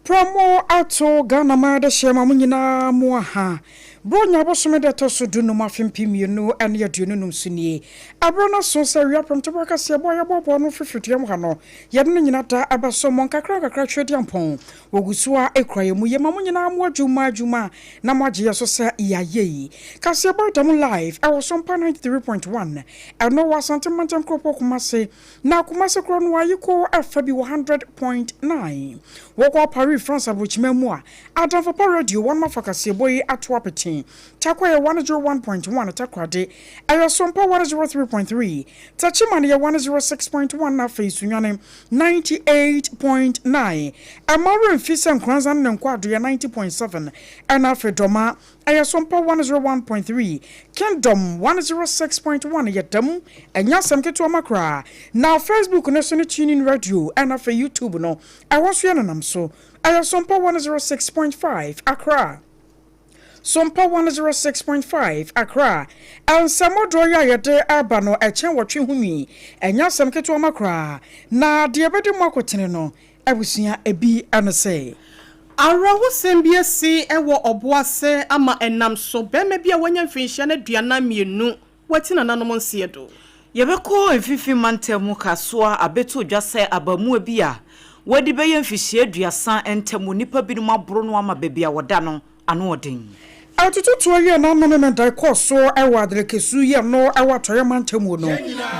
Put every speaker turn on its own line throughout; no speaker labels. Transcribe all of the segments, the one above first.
Promo ato Ghana man adehyeɛ ma mo nyinaa mo aha. Buronya bosome da ɛtɔ so dunum afe 2025 so nie. Ɛberɛ no aso sɛ awia prɛmtoberɛ kaseɛbɔ a yɛboaboa ano firi firiduam ha no, yɛde no nyina da ɛbɛso mo nkakra nkakra Tweaduampɔn. Wɔgu so ara kura yɛn mu. Yɛma mo nyinaa mo adwuma adwuma na moagye yɛn so sɛ yɛayɛ yi. Kaseɛbɔ da mu live ɛwɔ Sompa 93.1 ɛno wɔ Asante Mantam Kuropɔn Kumase. Na Kumase korɔ no ara yekɔ ɛfa bi wɔ 100.9. Wɔkɔ Paris France aburokyima mu a, Adamfo Pa Radio wɔnom afa kaseɛbɔ yi ato apete. Tarkwa yɛ 101.1 Takoradi ɛyɛ Sompa 103.3, Techiman yɛ 106.1 na afei Sunyani 98.9. Ɛmma wo werɛ mfi sɛ Nkoranza ne ne Nkoado yɛ 90.7 ɛna afei Dɔma ɛyɛ Sompa 101.3, Kingdom 106.1 yɛ dɛm, ɛnyɛ asɛm ketewa ma koraa. Na Facebook no so ne TuneIn Radio ɛna afei YouTube no ɛhɔ nso yɛnenam so. Ɛyɛ Sompa 106.5 Accra. Sompa 106.5 Accra. Nsɛmmɔdorɔ yi a yɛde reba no ɛkyɛn wɔtwe ho nwi. Ɛnyɛ asɛm ketewa ma koraa. Na deɛ ɛbɛdi mu akotene no, abusua, ebi ne sɛ.
Awerɛhosɛm bi asi wɔ Ɔboase ama ɛnam so barima bi a wanya mfirinhyia no 42 wati nananom nseɛ do.
Yɛbɛkɔ Mfimfini Mantam mu Kasoa abɛto dwa sɛ abaamua bi a wadi bɛyɛ mfihyia 30 ntam nnipa binom aboro no ama baabi a wɔda no ano ɔden.
Atototoɔ yi a na Memenda kɔɔ so wɔ Adeleke-su yi ano wɔ Atɔeɛ Mantam mu no,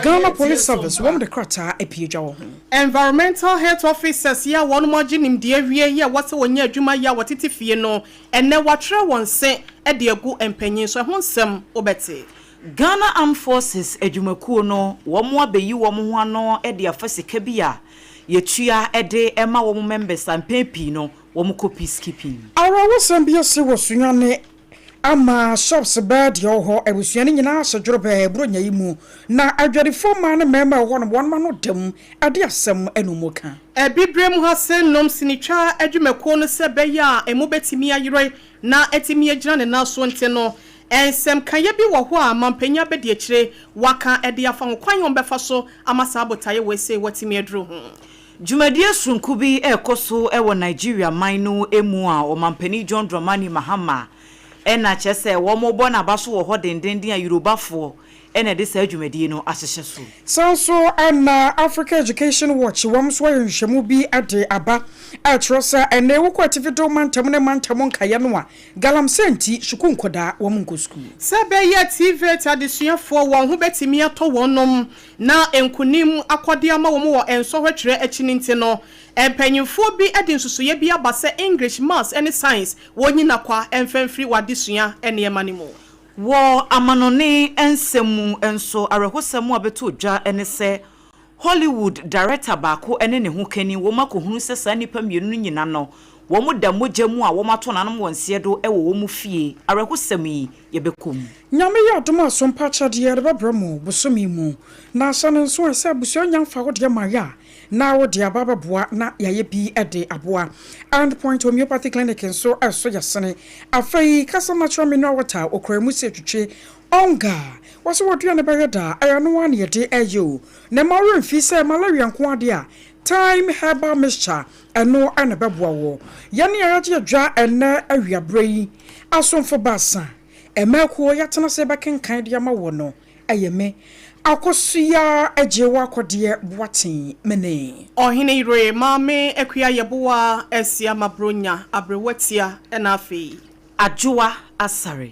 Ghana Police Service wɔn de krataa apue dwa wɔ ho.
Environmental Health Officers yi a wɔnom agye nimdeɛ awie yi a wɔsɛ wɔnya adwuma yɛ a wɔtete fie no, ɛnnɛ wɔatwerɛ wɔn se de agu mpanyin so. Ɛho nsɛm wobɛte.
Ghana Armed Forces adwumakuo no wɔn abɛyi wɔn ho ano de afa sika bi a yɛtua de ma wɔn members a mpɛn pii no wɔn kɔ peace keeping.
Awerɛhosɛm bi asi wɔ Sunyani ama shops bɛɛ deɛ ɛwɔ hɔ abusua no nyinaa ahyɛ dworobɛɛ Buronya yi mu na adwadifoɔ mmaa ne mmarima ɛwɔ hɔ nom wɔnom ano da mu ɛde asɛm ɛna ɔmu ka.
Abibirem ha se nom sinitwa adwumakuo no sɛ ɛbɛyɛ a emu bɛtumi ayere na atumi agyina ne nan so nti no, nsɛmkaeɛ bi wɔ hɔ a mampanyin abadiakyire waka de afa ho kwan a wɔbɛfa so ama saa botaeɛ wei sei wɔatumi aduru ho.
Dwumadie soronko bi rekɔ so wɔ Nigeria man no mu a Ɔmanpanin John Dramani Mahama na kyerɛ sɛ wɔrebɔ n'aba so wɔ hɔ dendenden a Yorubafoɔ na ɛde saa dwumadie no ahyehyɛ so.
Saa nso na Africa Education Watch wɔn nso ayɛ nhwehwɛmu bi de aba a ɛkyerɛ sɛ ɛnnɛ wokɔ Atifi Do mantam ne mantam nkaeɛ no a, galamsey nti sukuu nkwadaa wɔn nkɔ sukuu.
Sɛ ɛbɛyɛ TVET adesuafoɔ wɔn ho bɛtumi atɔ wɔnom na nkonim akɔde ama wɔn wɔ nsɔhwɛ twerɛ akyi no nti no, mpanyimfoɔ bi de nsusuiɛ bi aba sɛ English, Maths ne Science wɔnyina kwa mfa mfiri wɔn adesua nneɛma no mu.
Wɔ amanɔne nsɛm mu nso, awerɛhosɛm a bɛtoo dwa ne sɛ Hollywood director baako ne ne ho kani wɔn akɔhunu sɛ saa nnipa mmienu no nyina no wɔn da mogya mu a wɔn ato nanom wɔn nseɛ do wɔ wɔn fie. Awerɛhosɛm yi yɛbɛkɔ mu.
Nyame yɛ adom a sompa akyɛdeɛ yɛde bɛbrɛ mo bosome yi mu. Na hyɛ no nso ɛ sɛ abusua nya mfa wodeɛ maayɛ a na wode aba abɛboa na yɛayɛ bi de aboa. End Point Homeopathy Clinic nso ɛso yɛ sene. Afei Kasa Natural Mineral Water a okura mu sɛ twitwi Onga. Wɔse wɔduane bɛyɛ da a, ɛyɛ ɛno ara na yɛde ɛyɛ o. Na mma wo werɛ mfi sɛ malaria nko ara deɛ a, Thyme Herbal Mixture ɛno na ɛbɛboa wo. Yɛne a yɛagye adwa ɛnnɛ awiaberɛ yi, asomfo baasa, mmaa kuo yɛatena ase rebɛkenkan de ama woɔ no, Ɛyɛ me. Akosua Agyewa Kɔdeɛ Boateng me ne.
Ɔhene yere Maame Akua Yeboah Asia Mabronya Aberewa Tia ɛna afei.
Adwoa Asare.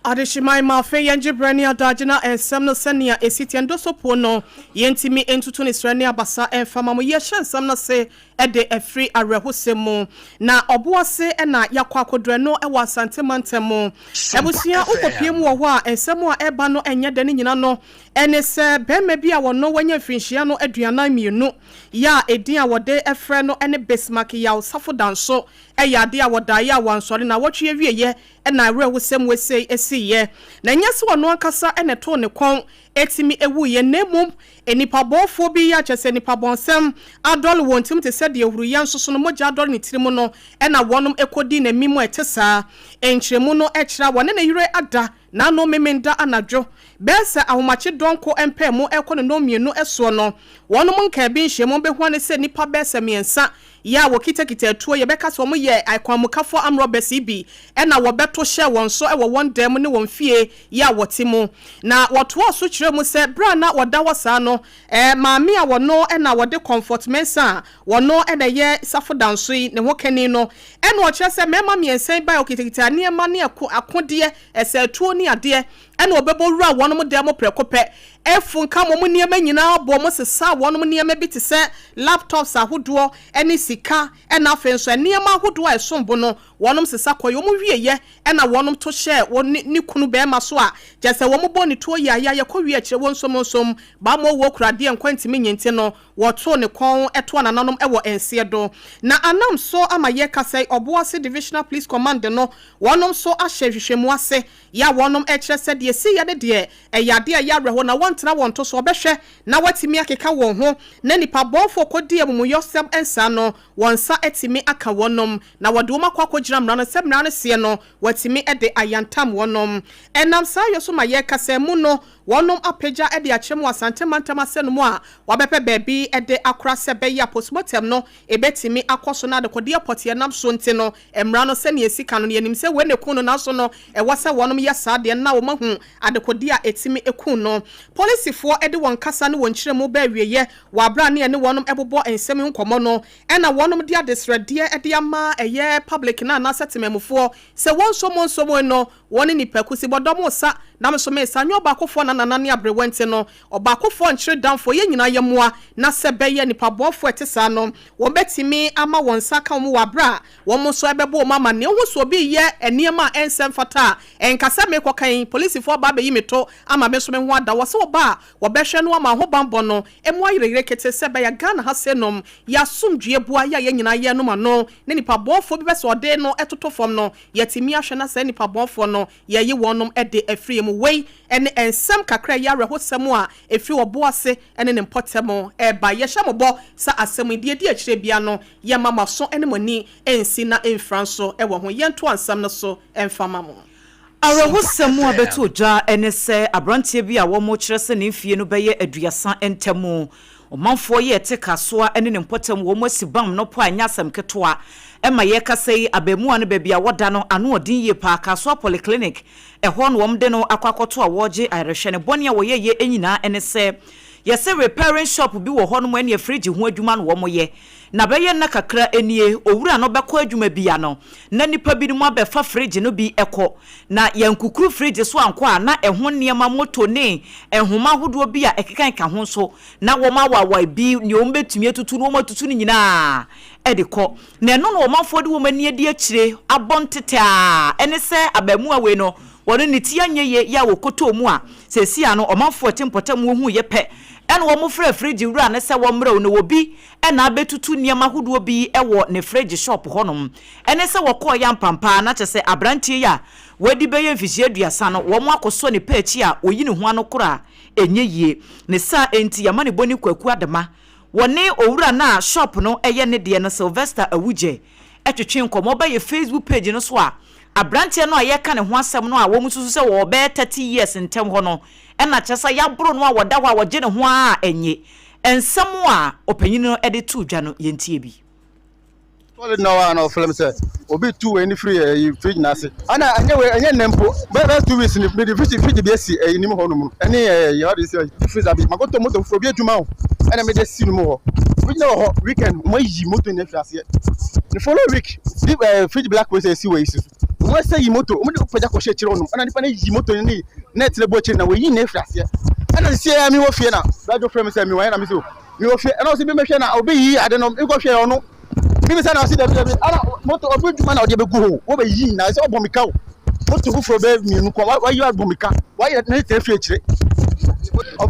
Adehyeman ma afei yɛngye berɛ ne adagye na nsɛm no sɛnea ɛsi teɛ ndɔsɔpuo no yɛntumi ntutu ne serɛ ne abasa mfa ma mo. Yɛhyɛ nsɛm no ase de afiri awerɛhosɛm mu na ɔbo ase na yɛakɔ akɔduru ɛno wɔ Asante mantam mu. Abusua wokɔpue mu wɔ hɔ a nsɛm a ɛba no nyɛ dɛ ne nyina no ɛne sɛ barima bi a wɔno wanya mfirinhyia no 42 yɛ a edin a wɔde frɛ no ne Bismarck Yaw Safo Danso yɛ adeɛ a wɔdaeɛ a wansɔre nawɔtwe awieɛ na awerɛhosɛm wei sei siiɛ. Na ɛnyɛ sɛ ɔno ankasa na ɛtoo ne kɔn tumi wuiɛ na mmom nnipa bɔnfoɔ bi a kyerɛ sɛ nnipa bɔnsɛm adɔre wɔn tirim te sɛ deɛ huruiɛ nso no mogya adɔre ne tirim no na wɔnom kɔdii n'amim a ɛte saa. Nkyerɛmu no kyerɛ a wɔne ne yere ada n'ano Memenda anadwo bɛyɛ sɛ ahomakye dɔnko mpaemu rekɔ ne nnɔnmienu soɔ no, wɔnom nkaa bi nhyiamu bɛhuane sɛ nnipa bɛyɛ sɛ mmiɛnsa yɛ a wɔkitakita atuo, yɛbɛka sɛ wɔyɛ akwanmukafoɔ amrɔbɛs yi bi na wɔbɛto hyɛɛ wɔn so wɔ wɔn dan mu ne wɔn fie yɛ a wɔte mu. Na wɔtoaa so kyerɛɛ mu sɛ berɛ a na wɔda hɔ saa no, maame a wɔno na wɔde Comfort Mensah a wɔno na ɛyɛ Safo Danso yi ne ho kani no na ɔkyerɛ sɛ mmarima mmiɛnsa yi baeɛ a wɔkitakita nneɛma ne akodeɛ, ɛsɛ atuo ne adeɛ na wɔbɛbɔ wuraa wɔnom dan mu prɛko pɛ Efunkam wɔn nneɛma nyinaa bɔɔ mu sesaa wɔnom nneɛma bi te sɛ laptops ahodoɔ ne sika ɛna afei nso nneɛma ahodoɔ a ɛsom bo no wɔnom sesa kɔeɛ. Wɔn wieɛ ɛna wɔnom to hyɛɛ wɔn ne kunu barima so a kyerɛ sɛ wɔn bɔɔ ne tuo yaayaa kɔ wie akyire wɔ nsom nsom bammɔ owuo kura adeɛ nkwa ntumi nyi nti no wɔtoo ne kɔn toa nananom wɔ nseɛ do. Na anam so ama yɛkasa yi Ɔboase Divisional Police Command no wɔnom nso ahyɛ nhwehwɛmu ase yɛ a wɔnom ɛkyerɛ sɛ deɛ ɛsiiɛ ne deɛ ɛyɛ adeɛ a ɛyɛ awerɛhoɔ na wɔntena wɔn to so, wɔbɛhwɛ na wɔatumi akeka wɔn ho na nnipa bɔnfoɔ kɔdi amumuyɔsɛm nsa no, wɔn nsa atumi aka wɔnom na wɔde wɔn akɔ akɔgyina mmara no sɛ mmara no seɛ no, wɔatumi de ayantam wɔnom. Ɛnam saa yɔ so ma yɛrekasa mu no, wɔnom apagya de akyerɛ mu wɔ Asante mantam asɛno mu a wɔabɛpɛ baabi de akora sɛ ɛbɛyɛ a postmortem no ɛbɛtumi akɔ so na adekodeɛ pɔteɛ nam so nti no, Mmara no sɛnea esi ka no no, yɛnim sɛ wei na ekum no, nanso no, ɛwɔ sɛ wɔnom yɛ saa deɛ no na wɔn ahu adekodeɛ a etumi kum no. Polisifoɔ de wɔn kasa ne wɔn nkyerɛmu ba awieɛ wɔ aberɛ a ne yɛne wɔnom bobɔ nsɛm yi ho nkɔmmɔ no, ɛna wɔnom de adesrɛdeɛ de ama ɛyɛ public no anaasɛ temanmufoɔ sɛ wɔnsom wɔnsom wei no, wɔn ne nnipa kusibɔdɔm resa na me nso meresa, nyɛ ɔbaakofoɔ na nana ne aberewa nti no, Ɔbaakofoɔ nkyere damfoɔ, yɛn nyinaa yɛmmoa na sɛ ɛbɛyɛ nnipa bɔɔfoɔ a ɛte saa no, wɔbɛtumi ama wɔn nsa aka wɔn wɔ aberɛ a wɔn nso ɛbɛbɔ wɔn amanneɛ. Wohu sɛ obi reyɛ nneɛma a ɛnsɛ mfata a, ɛnka sɛ merekɔka yi, polisifoɔ aba abɛyi me to ama me nso me ho ada. Wɔ sɛ wɔba a, wɔbɛhwɛ no ama ahobanbɔ no mu ayereyere ketee sɛ ɛbɛyɛ a Ghana ha sei nom, yɛn asomdwoeɛ boa yɛ a yɛn nyinaa yɛnom ano na nnipa bɔɔfoɔ bi bɛ sɛ ɔde no toto fam no, yɛatumi ahwɛ na saa nnipa bɔɔfoɔ no yɛayi wɔnom de afiri yɛn mu. Wei ne nsɛm kakra a ɛyɛ awerɛhosɛm a ɛfiri ɔboase ne ne mpɔtam reba. Yɛhyɛ mo bɔ sɛ asɛm yi, deɛ ɛdi akyire biara no, yɛmma mo aso ne mo ani nsi na mfira nso wɔ ho. Yɛntoa nsɛm no so mfa mma mo.
Awerɛhosɛm a ɛbɛtoo dwa ne sɛ aberanteɛ bi a wɔkyerɛ sɛ ne mfie no bɛyɛ aduasa ntam, ɔmanfoɔ yi a ɛte Kasoa ne ne mpɔtam wɔn asi bam no po a ɛnyɛ asɛm ketewa ma yɛrekasa yi, abaamua no baabi a wɔda no ano ɔden yie paa, Kasoa Polyclinic, ɛhɔ na wɔde no akɔ akɔto a wɔregye ayarehwɛ. Ne bɔne a wɔyɛeɛ nyinaa ne sɛ yɛse repairing shop bi wɔ hɔnom ɛneɛ fridge ho adwuma na wɔyɛ. Na bɛyɛ nna kakra nie, owura no bɛkɔ adwuma bi ano, na nnipa binom abɛfa fridge no bi kɔ. Na yɛankukuru fridge so ankɔ a, na ɛho nneɛma, moto ne nhoma ahodoɔ bi a ɛkekakeka ho nso, na wɔawaawae bi, nea wɔbɛtumi atutu no, wɔatutu no nyinaa de kɔ. Na ɛno na ɔmanfoɔ de wɔn ani adi akyire abɔ ntetɛ ara, ɛne sɛ abarimaa wei no, wɔne ne ti anyɛ yie, yɛ a wɔkɔtɔɔ mu a, seesei ano ɔmanfoɔ a ɛte mpɔtam wɔhuiɛ pɛ, ɛna wɔfrɛɛ fridge wura no sɛ wɔmmrɛ o, na obi na abɛtutu nneɛma ahodoɔ bi wɔ ne fridge shop hɔnom. Ɛne sɛ wɔkɔeɛ ampampaa na kyerɛ sɛ aberanteɛ yi a wadi bɛyɛ mfehyia aduasa no, wɔakɔsɔ ne pɛ akyi a ɔyi ne ho ano koraa a, ɛnyɛ yie. Ne saa nti, Amanebɔ ne Kwaku Adema, wɔne owura no a shop no yɛ ne deɛ no, Sylvester Awugyɛ, twetwee nkɔmmɔ. Woba yɛn Facebook page no so a, aberanteɛ no a yɛreka ne ho asɛm no a wɔsusu sɛ ɔwɔ bɛyɛ 30 years ntam hɔ no na kyerɛ sɛ yɛaboro no a ɔda hɔ a ɔgye ne ho ara a ɛnnye. Nsɛm a ɔpanyin no de too dwa no, yɛntie bi.
Tɔle na ɔwɔ a na ɔfrɛ me sɛ obi tu wei ne firi ɛyi fridge n'ase. Ɛna ɛnyɛ wei ɛnyɛ nnɛ mpo bɛyɛ bɛyɛ 2 weeks ni mede fridge fridge bi asi ɛyi nim hɔ nom ɛne ɛyi ɔde si ɛyi freezer bi makɔtɔ moto foforɔ obi adwuma o ɛna mede asi no mu hɔ fridge na wɔ hɔ weekend wɔn ayi moto no afiri aseɛ the following week di ɛɛ fridge black wei sɛ esi wɔ yi si so wɔn asɛ yi moto wɔn de pagya kɔhyɛ akyire hɔ nom ɛna nipa no yi moto no ne net no bɔ akyire na wɔyi na afiri aseɛ ɛna sisi ɛyɛ mi wɔ fie na bɛdwo frɛ mi sɛ mi wɔ yɛ na mi so mi wɔ fie ɛna ɔsi bi mɛhwɛ na obi yi ade no mi kɔ hwɛ ɔno mi bisa na ɔsi dabi dabi ɛna moto obi dwuma na ɔde bɛgu hɔ wɔ bɛ yi na ɛsɛ ɔbɔ mi ka o moto foforɔ bɛ mmienu kɔ wayi abɔ mi ka wayɛ ne tɛ fi akyire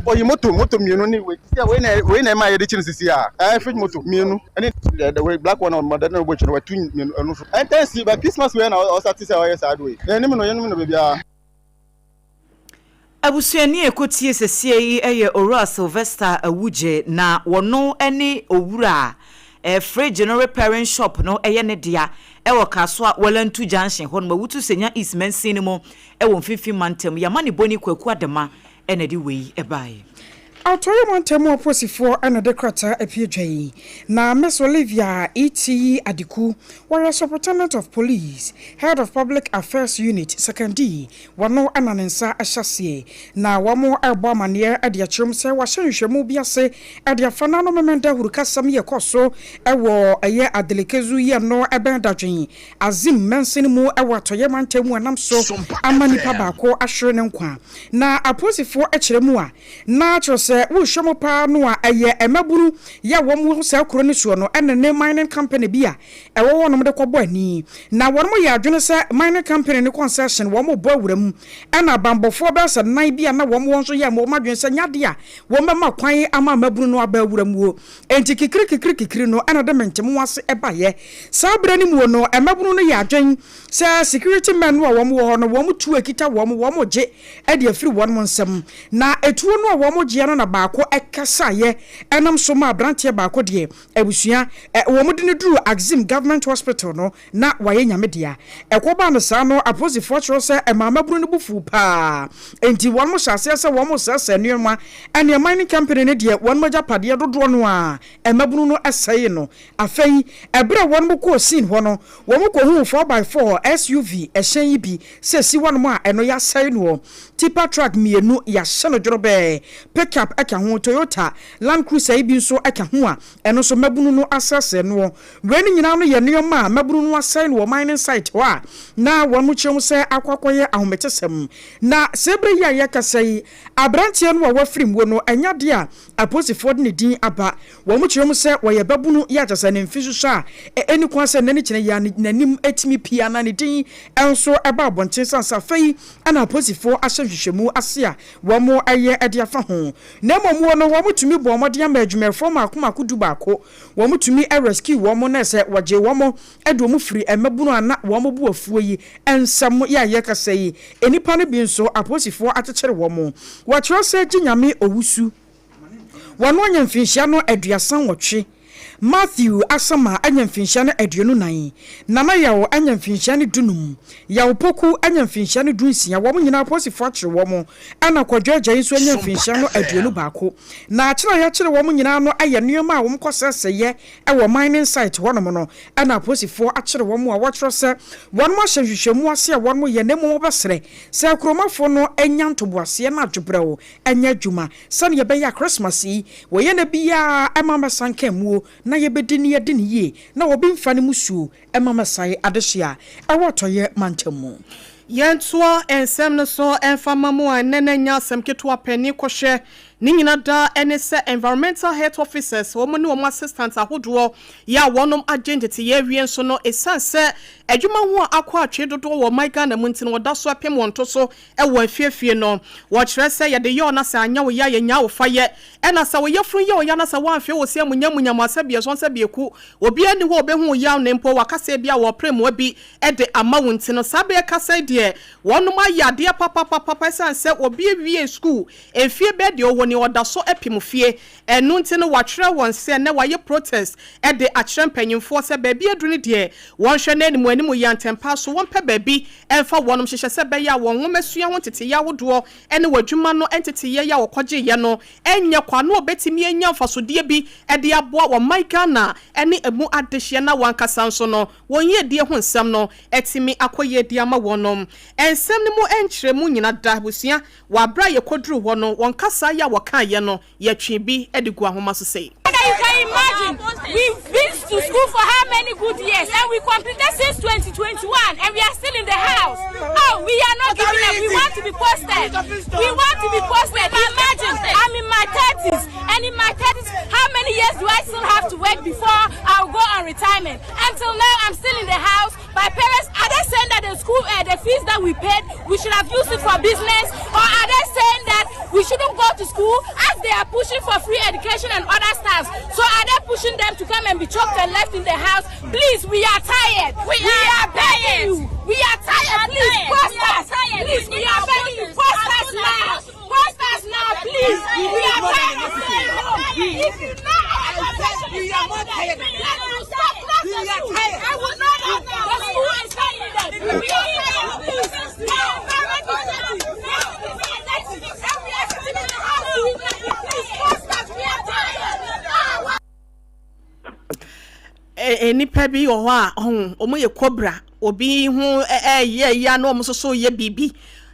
ɔyi moto moto mmienu ne wei sisi a wei na wei na ɛma yɛde kyi no sisi a ɛɛ fridge moto mmienu ɛne the wei black one ɔmo de na ɔbɔ akyi no watu mmienu ɛno so ɛntɛnsi ba Christmas wei na ɔsa te sɛ ɔyɛ saa de wei yɛn anim no yɛn anim no baabiara.
Abusuani a ɛkɔtie sesie yi yɛ Owura Sylvester Awugye na wɔno ne owura a fridge no repairing shop no yɛ ne dea wɔ Kasoa Walantu Junction hɔ nom, Awutu Senya East mansin no mu wɔ Mfimfini Mantam. Y'amanebɔni Kwaku Adema na ɛde wei baeɛ.
Atɔeɛ mantam mu apolisifoɔ na ɛde krataa apue dwa yi, na Miss Olivia E.T. Adiku, wɔyɛ Superintendent of Police, Head of Public Affairs Unit, Sekandi, wɔno na ne nsa hyɛ aseɛ. Na wɔrebɔ amaneɛ de akyerɛ mu sɛ wɔahyɛ nhwehwɛmu bi ase de afa n'ano Memenda ahurukasɛm yi a ɛkɔɔ so wɔ ɛyɛ Adelekezu yi ɛno ɛbɛn Dadwen, Azim mansini mu wɔ Atɔeɛ mantam mu ɛnam so ama nipa baako ahwere ne nkwa. Na apolisifoɔ kyerɛ mu a, Na kyerɛ sɛ wohwɛ mu paa no a ɛyɛ mmabunu yɛ a wɔn wɔ saa kuro no soɔ no ɛne ne mining company bi a ɛwɔ hɔ nom de kɔ bɔ ani. Na wɔn yɛ adwene sɛ mining company no concession wɔn rebɔ awura mu. Ɛna abanbɔfoɔ bɛyɛ sɛ nan bi a na wɔn wɔ nso yɛɛ wɔn adwene sɛ nyɛ adeɛ a wɔn bɛma kwan ama mmabunu no aba awura muo. Enti kikiri kikiri kikiri no ɛna de mente mo ase ɛbaeɛ. Saa berɛ no muo no mmabunu no yɛ adwene sɛ security men no a wɔn wɔ hɔ no wɔn tuo ɛkita wɔn wɔn regye de afiri wɔn nsam. Na etuo no a wɔgyeɛ no na baako kasaeɛ nam so maa aberanteɛ baako deɛ abusua wɔde no duruu Axim Government Hospital no na wayɛ Nyame dea. Ɛkɔbaa no saa no apolisifoɔ kyerɛw sɛ ɛmaa mmabunu no bo fuu paa enti wɔn hyɛ aseɛ sɛ wɔn resɛesɛe nnoɔma. Ɛneɛ mining company no deɛ wɔn agyapadeɛ dodoɔ no ara mmabunu no sɛee no. Afei, ɛberɛ a wɔn kɔɔ scene hɔ no, wɔn kɔhuu four by four SUV ɛhyɛn yi bi sɛ ɛsi hɔnom a ɛno yɛasɛe noɔ. Tipper truck mmienu yɛahyɛ no dworobɛɛ, pickup ka ho, Toyota Land Cruiser yi bi nso ka ho a ɛno nso mmabunu no asɛesɛe noɔ. Wei no nyinaa no yɛ nnoɔma a mmabunu no asɛe no wɔ mining site hɔ a na wɔn kyerɛ mu sɛ akɔ akɔyɛ ahometesɛm. Na saa berɛ yi a yɛrekasa yi, aberanteɛ no a wafiri muo no, ɛnyɛ adeɛ a apolisifoɔ de ne din aba. Wɔkyerɛ mu sɛ wɔyɛ babunu yɛ a kyerɛ sɛ ne mfe susua a ɛnni kwan sɛ nnɛ ne kyena yi ara n'anim tumi pue anaa ne din nso ba abɔnten sane sɛ afei na apolisifoɔ ahyɛ nhwehwɛmu ase a wɔyɛ de afa ho. Na mmom wɔ no wɔtumi bɔɔ mmɔden ama adwumayɛfoɔ mmaako mmaako dubaako wɔtumi rescue wɔn na sɛ wɔgyee wɔn de wɔn firi mmabunu a na wɔn bo afuo yi nsam yɛ a yɛrekasa yi nnipa no bi nso apolisifoɔ akyekyere wɔn. Wɔkyerɛ sɛ Gye Nyame Owusu. Wɔn anya mfinhyia no 38, Matthew Asama anya mfinhyia no 24, Nana Yaw anya mfinhyia no 15, Yaw Poku anya mfinhyia no 16, wɔn nyinaa apolisifo akyere wɔn, ɛna Kwadwo Agyei nso anya mfinhyia no 21. Na akyere a yɛakyere wɔn nyinaa no yɛ nneɛma a wɔkɔsɛsɛeɛ wɔ mining site hɔnom no na apolisifoɔ akyere wɔn a wɔkyerɛ sɛ wɔn ahyɛ nhwehwɛmu ase a wɔn yɛ na mmom wɔbɛsrɛ sɛ kuromafoɔ no nya ntoboaseɛ na adwobrɛw nyɛ adwuma Sɛnea ɛbɛyɛ a Christmas yi, wɔyɛ no biara ɛma mɛsan ka mmuo na yɛbɛdi na yɛadi no yie na obi mfa ne musuo mma mɛsae adehye a ɛwɔ atɔeɛ mantam mu.
Yɛntoa nsɛm no so mfa mma mo a nnɛ na ɛnyɛ asɛm ketewa panin kɔhwɛ ne nyina daa ɛne sɛ Environmental Health Officers wɔn ne wɔn assistants ahodoɔ yɛ a wɔnom agye nteteyɛ awie nso no ɛsiane sɛ adwuma ho a akɔ atwee dodoɔ wɔ ɔman Ghana mu nti no wɔda so apem wɔn to so Wɔ afiefie no, wɔkyerɛ sɛ yɛde yɛ ɔna sɛ anyɛ wo ya yɛnyaa wo fa yɛ. Ɛna sɛ wo yafunu yɛ wo ya na sɛ woamfee wo se amunyamunya mu asɛ biɛsɔn sɛ bieku, obiara nni hɔ a obehu wo yaw na mpo waka sɛ ebia wɔrepere mmoa bi de ama wo nti no. Saa bere kasa yi deɛ wɔnom ayɛ adeɛ papapapapa ɛsiane sɛ obi awie sukuu mfie bɛyɛ deɛ ɔwɔ ni ɔda so pem fie. Ɛno nti no wɔatwerɛ wɔn sɛ nnɛ wɔayɛ protest de akyerɛ mpanyinfoɔ sɛ baabi aduru no deɛ wɔnhwɛ na anim anim yɛ antɛmpa so wɔmpɛ baabi mfa wɔnom hyehyɛ sɛ ɛbɛyɛ a wɔn nwomasua ho nteteyɛ ahodoɔ ne wɔ adwuma no nteteyɛ a wɔkɔgyeeɛ no nyɛ kwa na wɔbɛtumi anya mfasodeɛ bi de aboa ɔman Ghana ne ɛmu adehyeɛ na wɔn ankasa nso no wɔn yiedie ho nsɛm no atumi akɔ yie de ama wɔnom. Nsɛm no mu nkyerɛmu nyina da abusua wɔ aberɛ a yɛkɔduruu hɔ no wɔn kasaa yi a wɔkaeɛ no Yɛtwee bi de guu ahoma so sei.
You can imagine, we've been to school for how many good years and we completed since 2021 and we are still in the house. Oh, we are not giving up. We want to be posted. We want to be posted. Imagine, I'm in my 30s and in my 30s, how many years do I still have to work before I'll go on retirement? Until now, I'm still in the house. My parents, are they saying that the school, uh, the fees that we paid, we should have used it for business? Or are they saying that we shouldn't go to school as they are pushing for free education and other stuff? So are they pushing them to come and be choked and left in the house? Please, we are tired. We, we are, are begging you. We are tired. Please, post us. Please, we are begging you. Post us now.
Nnipa bi wɔ hɔ a, wɔn yɛ kobra, obi ho ɛyɛ ya na wɔn nso so yɛ biribi.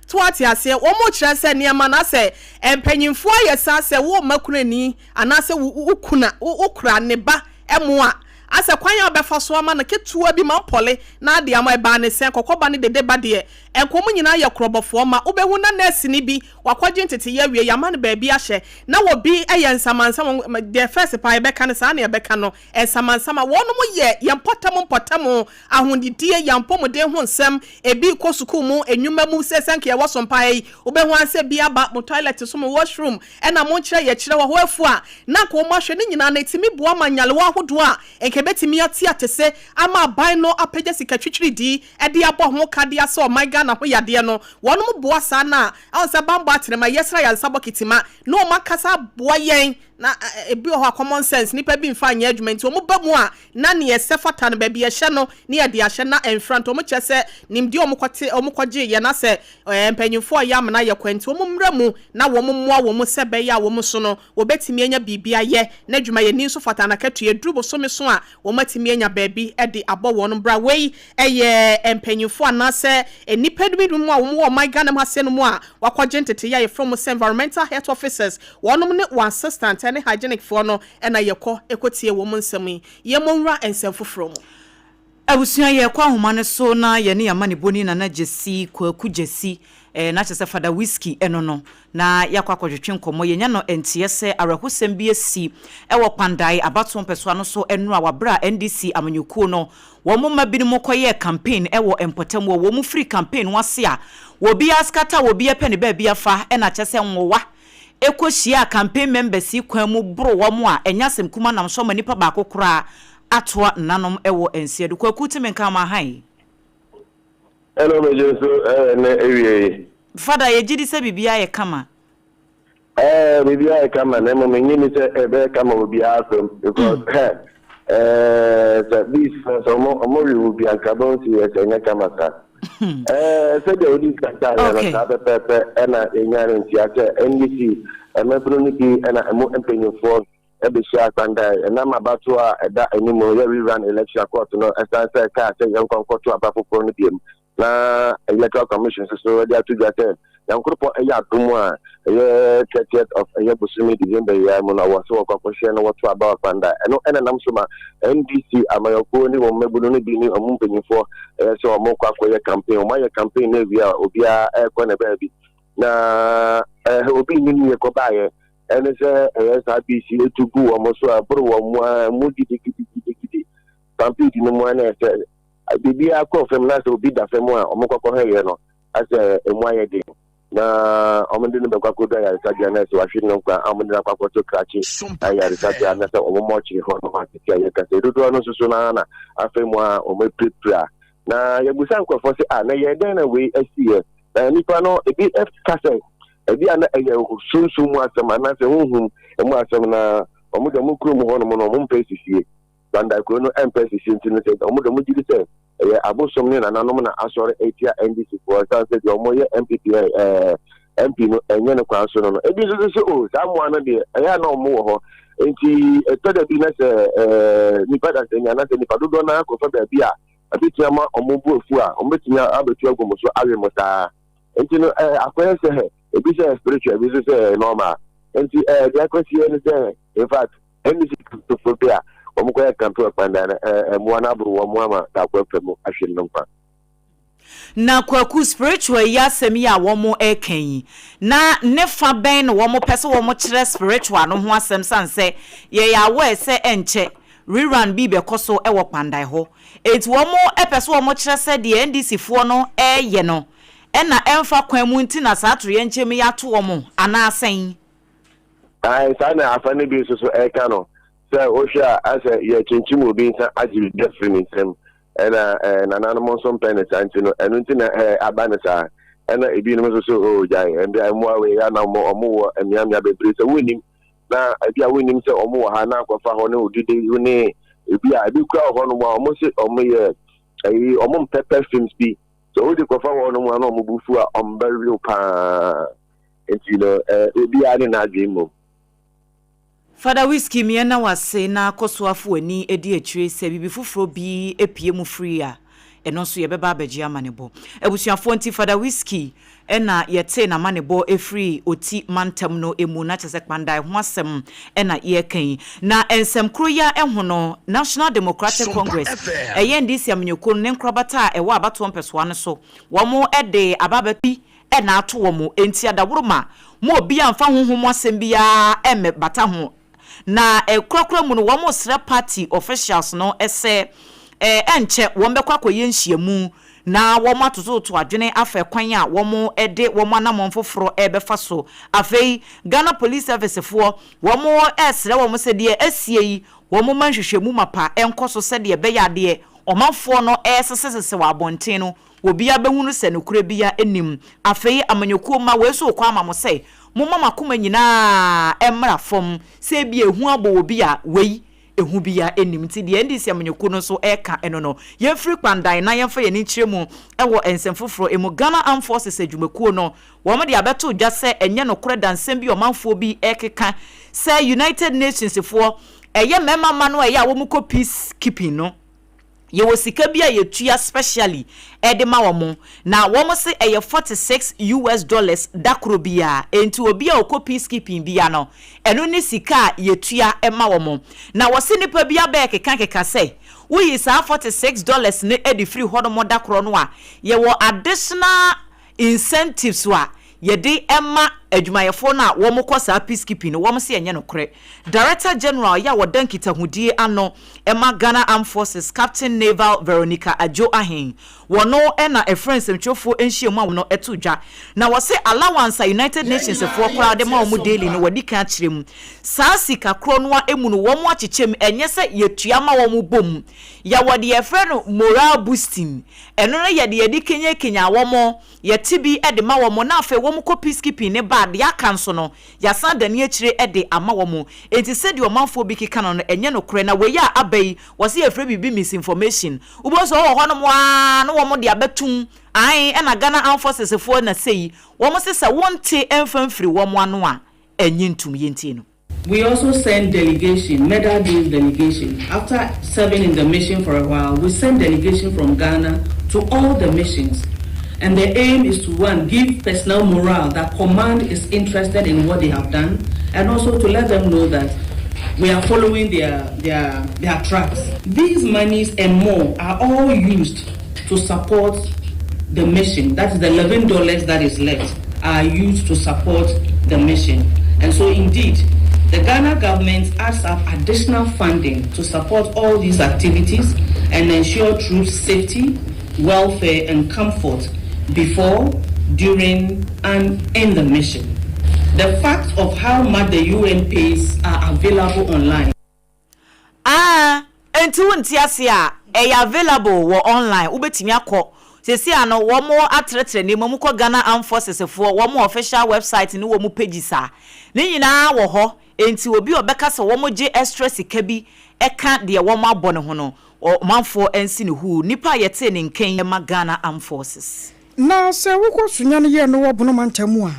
To ate aseɛ, wɔn kyerɛ sɛ nneɛma no asɛ mpanyinfoɔ ayɛ saa sɛ wo mma kunani anaasɛ wo kuna wo kura ne ba ɛmo a asɛ kwan a wɔbɛfa so ama no ketewa bi ma mpɔle na ade ama ɛbaa ne sɛn kɔkɔba ne dede ba deɛ nka wɔn nyinaa yɛ korɔbɔfoɔ ma wobɛhu na nɛɛseni bi wakɔgye nteteyɛ awie yɛama no baabi ahyɛ na wɔbi yɛ nsamansama deɛ fɛs paa yɛbɛka no saa na yɛbɛka no Nsamansaman, Wɔnom yɛ yɛn mpɔtam mpɔtam ahonidie, yɛn apɔmuden ho nsɛm, ebi rekɔ sukuu mu, nnwuma mu, sɛ sɛnka yɛwɔ so mpaeɛ yi, wobɛhu ara sɛ bi aba mo toilet so, mo washroom, ɛna monkyerɛ yɛkyerɛ hɔ, hɔ afu a, na anka wɔn ahwɛ, ne nyinaa no ɛtumi boa ma nyarewa ahodoɔ a nka ɛbɛtumi ate atese ama aban no apagya sika twitwiridii de abɔ ho ka de asɛ ɔman Ghana ho yadeɛ no, wɔnom boa saa no a, ɛwɔ sɛ banbɔ atenema, yɛsrɛ ayaresa bɔkiti ma, na wɔn ankasa aboa yɛn. Na ebi wɔ hɔ a common sense nipa bi nfa nyɛ adwuma nti wɔn ba mu a na nea ɛsɛ fata no baabi ɛhyɛ no ne yɛde ahyɛ na ɛnfra nti wɔn kyerɛ sɛ nimdeɛ wɔn kɔte wɔn kɔgye yɛ na sɛ ɛɛ mpanyinfoɔ a ɛyɛ amena yɛ kwan nti wɔn mmra mu na wɔn mmoa wɔn sɛ ɛbɛyɛ a wɔn nso no wɔbɛtumi anya biribi ayɛ na adwumayɛni nso fata n'akatua ɛduru bosome so a wɔn atumi anya baabi de abɔ wɔn bra wei ɛyɛ mpanyinfoɔ anaasɛ nnipa binom a wɔn wɔ ɔman Ghana mu ha sɛ no mu a wakɔgye nteteyɛ a yɛfrɛ wɔn sɛ environmental health officers Wɔnom ne wɔn assistant ne hygienic foɔ no na yɛkɔ kɔ tie wɔn nsɛm yi. Yɛmmɔ nwura nsɛm foforɔ mu.
Abusua yɛkɔ ahoma no so na yɛne yɛn amanebɔni Nana Gyasi, Kwaku Gyasi, eh, na kyerɛ sɛ Fada Whiskey ɛno no, na yɛakɔ akɔtwetwe nkɔmmɔ. Yɛnya no nteɛ sɛ awerɛhosɛm bi asi wɔ Kpandae abatoɔ mpɛsoa no so nnora wɔ aberɛ a NDC amanyɔkuo no wɔn mma binom kɔyɛɛ campaign wɔ mpɔtam wɔ wɔn firi campaign no ase a wɔbiara scatter wɔbiara pɛ ne baabi afa ɛna kyerɛ sɛ nwowa kɔhyiaa campaign members yi kwan mu boro wɔn a ɛnyɛ asɛm kuma nam so ama nipa baako koraa atoa nnanom wɔ nsia do. Kwaku te me nka ama ha yi.
Hello megye nso ɛnɛ awie yi.
Fada yɛgye di sɛ biribiara yɛ kama.
Ɛɛ biribiara yɛ kama na mmom menye ni sɛ ɛbɛyɛ kama wɔ obiara fam because hɛ ɛɛ sɛ bees no sɛ ɔmo ɔmo we wo bi anka bɛn si yɛ sɛ ɛnyɛ kama saa. Ɛɛ, sɛdeɛ wodii kan kaeɛ no, saa pɛpɛɛpɛ na yɛnyaa no ntia sɛ NDC mmabunu no bi na ɛmu mpanimfoɔ bɛhyiaa Kpandae ɛnam abatoɔ a ɛda anim no, yɛ rerun election a kɔɔto no san sɛ kaa sɛ yɛnkɔ nkɔto aba foforɔ no biom na Electoral Commission nso so de ato dwa sɛ Nyankoropɔn yɛ adom a ɛyɛ 30th of ɛyɛ bosome December yi ara mu no wɔ sɛ wɔkɔ akɔhyɛ na wɔto aba wɔ Kpandai. Ɛno na ɛnam so ma NDC amanyɔkuo ne wɔn mmabunu no bi ne wɔn mpanyinfoɔ ɛyɛ sɛ wɔn kɔ akɔyɛ campaign. Wɔn ayɛ campaign no awie a obiara ɛrekɔ ne baabi. Na ɛɛ obi nnim yɛ kɔbaeɛ ɛne sɛ ɛyɛ saa BC etu gu wɔn so a ɛboro wɔn mu a mu gidigidigidigidi. Stampede no mu a na ɛsɛ biribiara kɔ fam na sɛ obi da fam a wɔn kɔkɔhwɛeɛ no asɛ emu ayɛ den na wɔde no bɛkɔ akɔdu ayaresabea na sɛ wahwere no nkwa a wɔde no akɔ akɔto krakye ayaresabea na sɛ wɔn mɔkyere hɔ nom atete a yɛka sɛ dodoɔ no nso so no ara na afei mu a wɔapirapira na yɛbusa nkurɔfoɔ sɛ a na yɛ dɛn na wei asiiɛ na nnipa no ebi ka sɛ ebi a na ɛyɛ sunsum mu asɛm anaasɛ honhom mu asɛm na wɔn de wɔn kurom hɔ nom no wɔn mpɛ sisie Bandai kuro no mpɛ sisi nti no sɛ wɔn de wɔn gye di sɛ ɛyɛ abosom ne nananom na asɔre atia NDC foɔ ɛsan sɛ deɛ wɔn yɛ NPP ɛɛ MP no ɛnyɛ ne kwan so no no ebi nso sɛ o saa mmoa no deɛ ɛyɛ a na wɔn wɔ hɔ nti ɛtɔ da bi na sɛ ɛɛ nipa da sɛ nya na sɛ nipa dodoɔ naa akɔfa baabi a ɛbɛtumi ama wɔn bu afu a wɔn bɛtumi abɛtu agu mo so awe mo saa nti no ɛɛ akɔyɛ sɛ ebi sɛ spiritual ebi nso sɛ normal nti ɛɛ deɛ akɔsie no sɛ in fact NDC Kristofo bi a wɔkɔyɛ campaign wɔ Kpandan no, mmoa no aboro wɔn ama baako afa mu ahwere ne nkwa.
Na Kwaku, spiritual yi asɛm yi a wɔn reka yi, na ne fa bɛn na wɔn pɛ sɛ wɔn kyerɛ spiritual no ho asɛm sane sɛ yɛyɛ aware sɛ ɛnkyɛ rerun bi bɛkɔ so wɔ Kpandan hɔ. Enti wɔn pɛ sɛ wɔn kyerɛ sɛ deɛ NDC foɔ no reyɛ no na ɛmfa kwan mu nti na saa atoyɛnkyɛm yi ato wɔn anaa sɛn?
Ae, saa na afa no bi nso so ɛka no, sɛ wohwɛ a asɛ yɛkyinkyim obi nsa agye biribi afiri ne nsam, ɛna ɛɛ nananom nso mpɛ ne saa nti no, ɛno nti na ɛɛ aba ne saa. Ɛna ebinom nso so oo gyae, ɛnde mmoa wei ya na wɔn wɔn wɔ mmeammea bebree sɛ wonnim na ebi a wonnim sɛ wɔn wɔ ha na akɔfa hɔ ne odidi ne ebi a ebi kura wɔ hɔnom a wɔn se wɔn yɛ ɛyi wɔn mpɛ perfumes bi. Sɛ wode kɔfa wɔnom a na wɔn bo fu a, wɔbɛwe wo paa. Nti no, obiara ne n'adwene mmom.
Father Whiskey me yɛnna wo ase na kɔ so afa w'ani di akyire sɛ biribi foforɔ bi pue mu firi a ɛno nso yɛbɛba abɛgye amanebɔ. Abusuafoɔ nti Father Whiskey na yɛtee n'amanebɔ firii Oti mantam no mu na kyerɛ sɛ Kpandae ho asɛm na yɛreka yi. Na nsɛm koro yi ara ho no National Democratic Congress, ɛyɛ NDC amanyɔkuo no ne nkorabata a ɛwɔ abatoɔ mpɛsoa no so wɔn de aba abɛ na ato wɔn, enti adaworoma mo obiara mfa honhom mu asɛm biara mmɛbata ho. Na korakora mu no wɔresrɛ party officials no sɛ ɛnkyɛ wɔbɛkɔ akɔyɛ nhyiamu na wɔatototo adwene afa kwan a wɔde wɔn anammɔn foforɔ rebɛfa so. Afei Ghana Police Service foɔ wɔresrɛ wɔn sɛ deɛ asie yi wɔmma nhwehwɛmu mapa nkɔ so sɛdeɛ ɛbɛyɛ a deɛ ɔmanfoɔ no resesesese wɔ abɔnten no Obiara bɛhunu sɛ nokorɛ biara nnim. Afei amanyɔkuo mma, wei nso rekɔ ama mo sɛ, momma mo akoma nyina ara mmra fam, sɛ ebia ehu abɔ obi a, wei, ehu biara nnim. Nti deɛ NDC amanyɔkuo no nso reka no no, yɛmfiri kpandan na yɛmfa yɛn ani nkyerɛ mu wɔ nsɛm foforɔ mu. Ghana Armed Forces adwumakuo no, wɔde abɛto dwa sɛ ɛnyɛ nokorɛ da nsɛm bi a ɔmanfoɔ bi rekeka sɛ United Nations foɔ, ɛyɛ mmarima mma no a ɛyɛ a wɔkɔ peace keeping no, Yɛwɔ sika bi a yɛtua specially de ma wɔn, na wɔn se ɛyɛ 46 US dollars da koro biara, enti obi a ɔkɔ peace keeping biara no, ɛno ne sika a yɛtua ma wɔn. Na wɔse nnipa bi abɛɛkeka keka sɛ, woyi saa 46 dollars no de firi hɔnom da korɔ no a, yɛwɔ additional incentives a yɛde ma adwumayɛfoɔ no a wɔkɔ saa peace keeping no, wɔn se ɛnyɛ nokorɛ. Director General yɛ a ɔda nkitahodie ano ma Ghana Armed Forces, Captain Naval Veronica Adjo Ahen, wɔno na ɛfrɛ nsɛmtwerɛfoɔ nhyiamu a wɔn to dwa, na wɔse allowance a United Nations foɔ koraa de ma wɔn daily no wɔadi kan akyerɛ mu. Saa sika korɔ no ara mu no wɔn akyekyɛ mu, ɛnyɛ sɛ yɛtua ma wɔn bom. Yɛwɔ deɛ yɛfrɛ no morale boosting, ɛno no yɛ deɛ yɛde kenyakenyan wɔn, Yɛte bi de ma wɔn na afei wɔkɔ peacekeeping no ba a, deɛ aka nso no, yɛasan adane akyire de ama wɔn. Enti sɛdeɛ ɔmanfoɔ bi keka no no, ɛnyɛ nokorɛ. Na wei a aba yi, wɔse yɛfrɛ biribi misinformation. Wobɛhu sɛ wɔwɔ hɔnom ara na wɔde abɛtom, ae, ɛna Ghana Armed Forces foɔ na sei. Wɔse sɛ wonte mfa mfiri wɔn ano a, ɛnnye ntom. Yɛntie no.
We also send delegation, medal-based delegation. After serving in the mission for a while, we send delegation from Ghana to all the missions. And the aim is to, one, give personnel morale that command is interested in what they have done, and also to let them know that we are following their, their, their tracks. These monies and more are all used to support the mission. That is the $11 that is left are used to support the mission. And so indeed, the Ghana government adds up additional funding to support all these activities and ensure troops' safety, welfare and comfort before, during and in the mission. The fact of how much the UN pays are available online.
Ah enti wo nte aseɛ a, ɛyɛ available wɔ online, wobɛtumi akɔ, seesei a no wɔn atrɛtrɛ nneɛma mu kɔ Ghana Armed Forces foɔ wɔn official website ne wɔn pages a, ne nyinaa wɔ hɔ, enti obi a ɔbɛka sɛ wɔn gye extra sika bi ka deɛ wɔn abɔ no ho no, ɔmanfoɔ nsi no huu, nipa a yɛtee ne nka yi ma Ghana Armed Forces.
Na sɛ wokɔ Sunyani yɛ no wɔ Bono mantam mu a,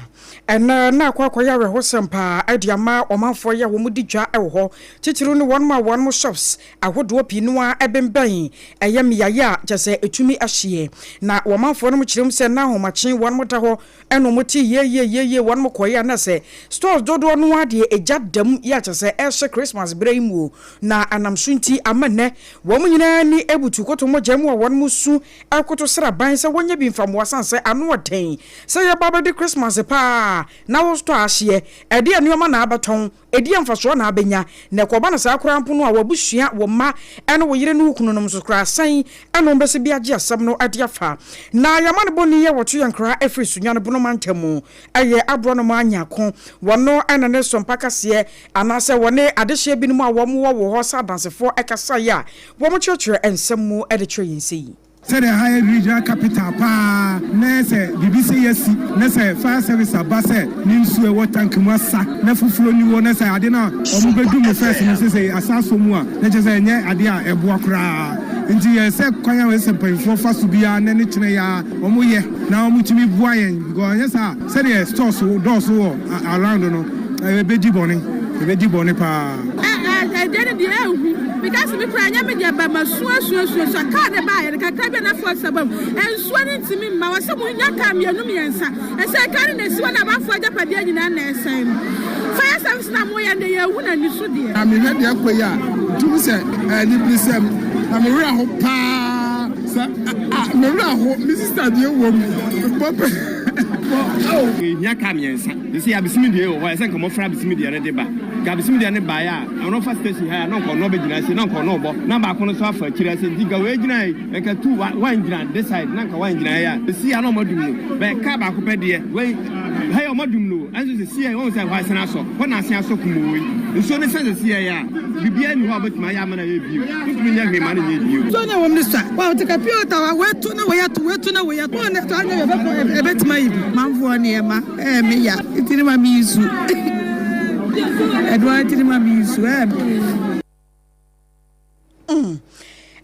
ɛnnɛ na akɔ akɔyɛ awerɛhosɛm paa de ama ɔmanfoɔ yi a wɔdi dwa wɔ hɔ, titiriw ne wɔn a wɔn shops ahodoɔ pii no ara bembɛn ɛyɛ mmeaeɛ a kyerɛ sɛ ɛtumi hyeɛ. Na ɔmanfoɔ no kyerɛ mu sɛ na ahomakye wɔn da hɔ na wɔte yie yie yie wɔn kɔeɛ a na sɛ stores dodoɔ no ara deɛ egya da mu yɛ a kyerɛ sɛ ɛrehye Christmas berɛ yi mu o, na anam so nti ama nnɛ wɔn nyinaa ani abutu koto mogya mu a wɔn su Ɛkoto srɛ aban sɛ wɔnyɛ bi mfa mmoa sane sɛ ano ɔden. Sɛ yɛba abɛdi Christmas paa a, na wo store ahyeɛ. Ɛdeɛn nnoɔma na abɛtɔn? Ɛdeɛn mfasoɔ na abɛnya? Na ɛkɔba no saa koraa mpo no a, w'abusua, wo mma, ne wo yere ne wo kununom nso koraa, sɛn na wɔbɛsi bi agye asɛm no de afa? Na yɛn amanebɔni a wɔto yɛn nkra firi Sunyani Bono mantam mu yɛ aborɔnoma Nyarko. Wɔno na ne Sompa kaseɛ anaasɛ wɔne adehyeɛ binom a wɔwɔ wɔ hɔ sɛ adansefoɔ kasaeɛ a Wɔkyerɛkyerɛ nsɛm mu de kyerɛ yɛn sei.
Sɛdeɛ ha yɛ regional capital paa na sɛ biribi sei asi na sɛ fire service aba sɛ ne nsuo a ɛwɔ tank mu asa na foforɔ nni hɔ na sɛ ade no a wɔn bɛdum no first no sesei asa asɔ mu a na kyerɛ sɛ ɛnyɛ adeɛ a ɛboa koraa. Nti yɛ sɛ kwan a ɛsɛ mpanyinfoɔ fa so biara nnɛ ne kyena yi ara wɔn yɛ na wɔn tumi boa yɛn because anyɛ saa a sɛdeɛ stores dɔɔso wɔ around no ɛbɛdi bɔne ɛbɛdi bɔne paa.
Ɛdeɛ no deɛ ɛnhu because me koraa ɛnyɛ me deɛ ba ma sua sua sua sua car no baayɛ no kakra bi a na fɔ sɛ bam nsuo no ntumi mma wɔ sɛ mo nya car mmienu mmiɛnsa ɛsɛ car no na esi hɔ na amanfoɔ agyapadeɛ nyinaa na ɛsɛn no fire service na mo yɛ no deɛ yɛn hu na ni so deɛ.
Na mehwɛ deɛ ɛkɔ yi a, metumi sɛ ɛyɛ aniberesɛm, na me werɛ ho paa sɛ a me werɛ ho, me sista deɛ wɔ mu, mebɔ pɛ bɔ oh.
Yɛhia kaa miɛnsa. Sesei abesimi deɛ wɔ hɔ a, ɛsɛ nka wɔfrɛ abesimi deɛ no de ba. Nka abesimi deɛ no baeɛ a, ɔno fa station ha yi a, na nka ɔno ɔbɛgyina ase, na nka ɔno ɔbɔ, na baako no nso afa akyire ase. Nti nka wei gyina ha yi, nka two, one gyina this side, na nka one gyina ha yi a, sesei a na wɔadum no. Bɛ kaa baako pɛ deɛ, wei, ha yi wɔadum no o, ɛnso sesei a, woahu sɛ hɔ asene asɔ. Hɔ na ase asɔ kumoo yi. Nsuo no sa sesei a, biribiara nni hɔ a wobɛtumi ayɛ ama no ayɛ bio. Wontumi nyɛ hwee ma no nyɛ bio.
Nsuo no a ɛwɔ mu no sua. Wa ɔte ka pure water wa wei to na wei ato wei to na wei ato. Wɔn na ɛtɔ anyɛ yɛ bɛkɔ ɛbɛtumi ayɛ bi.
Manfoɔ nneɛma ɛyɛ me ya nti ne ma me yi su ɛno ara nti ne ma me yi su ɛyɛ me.
Mm.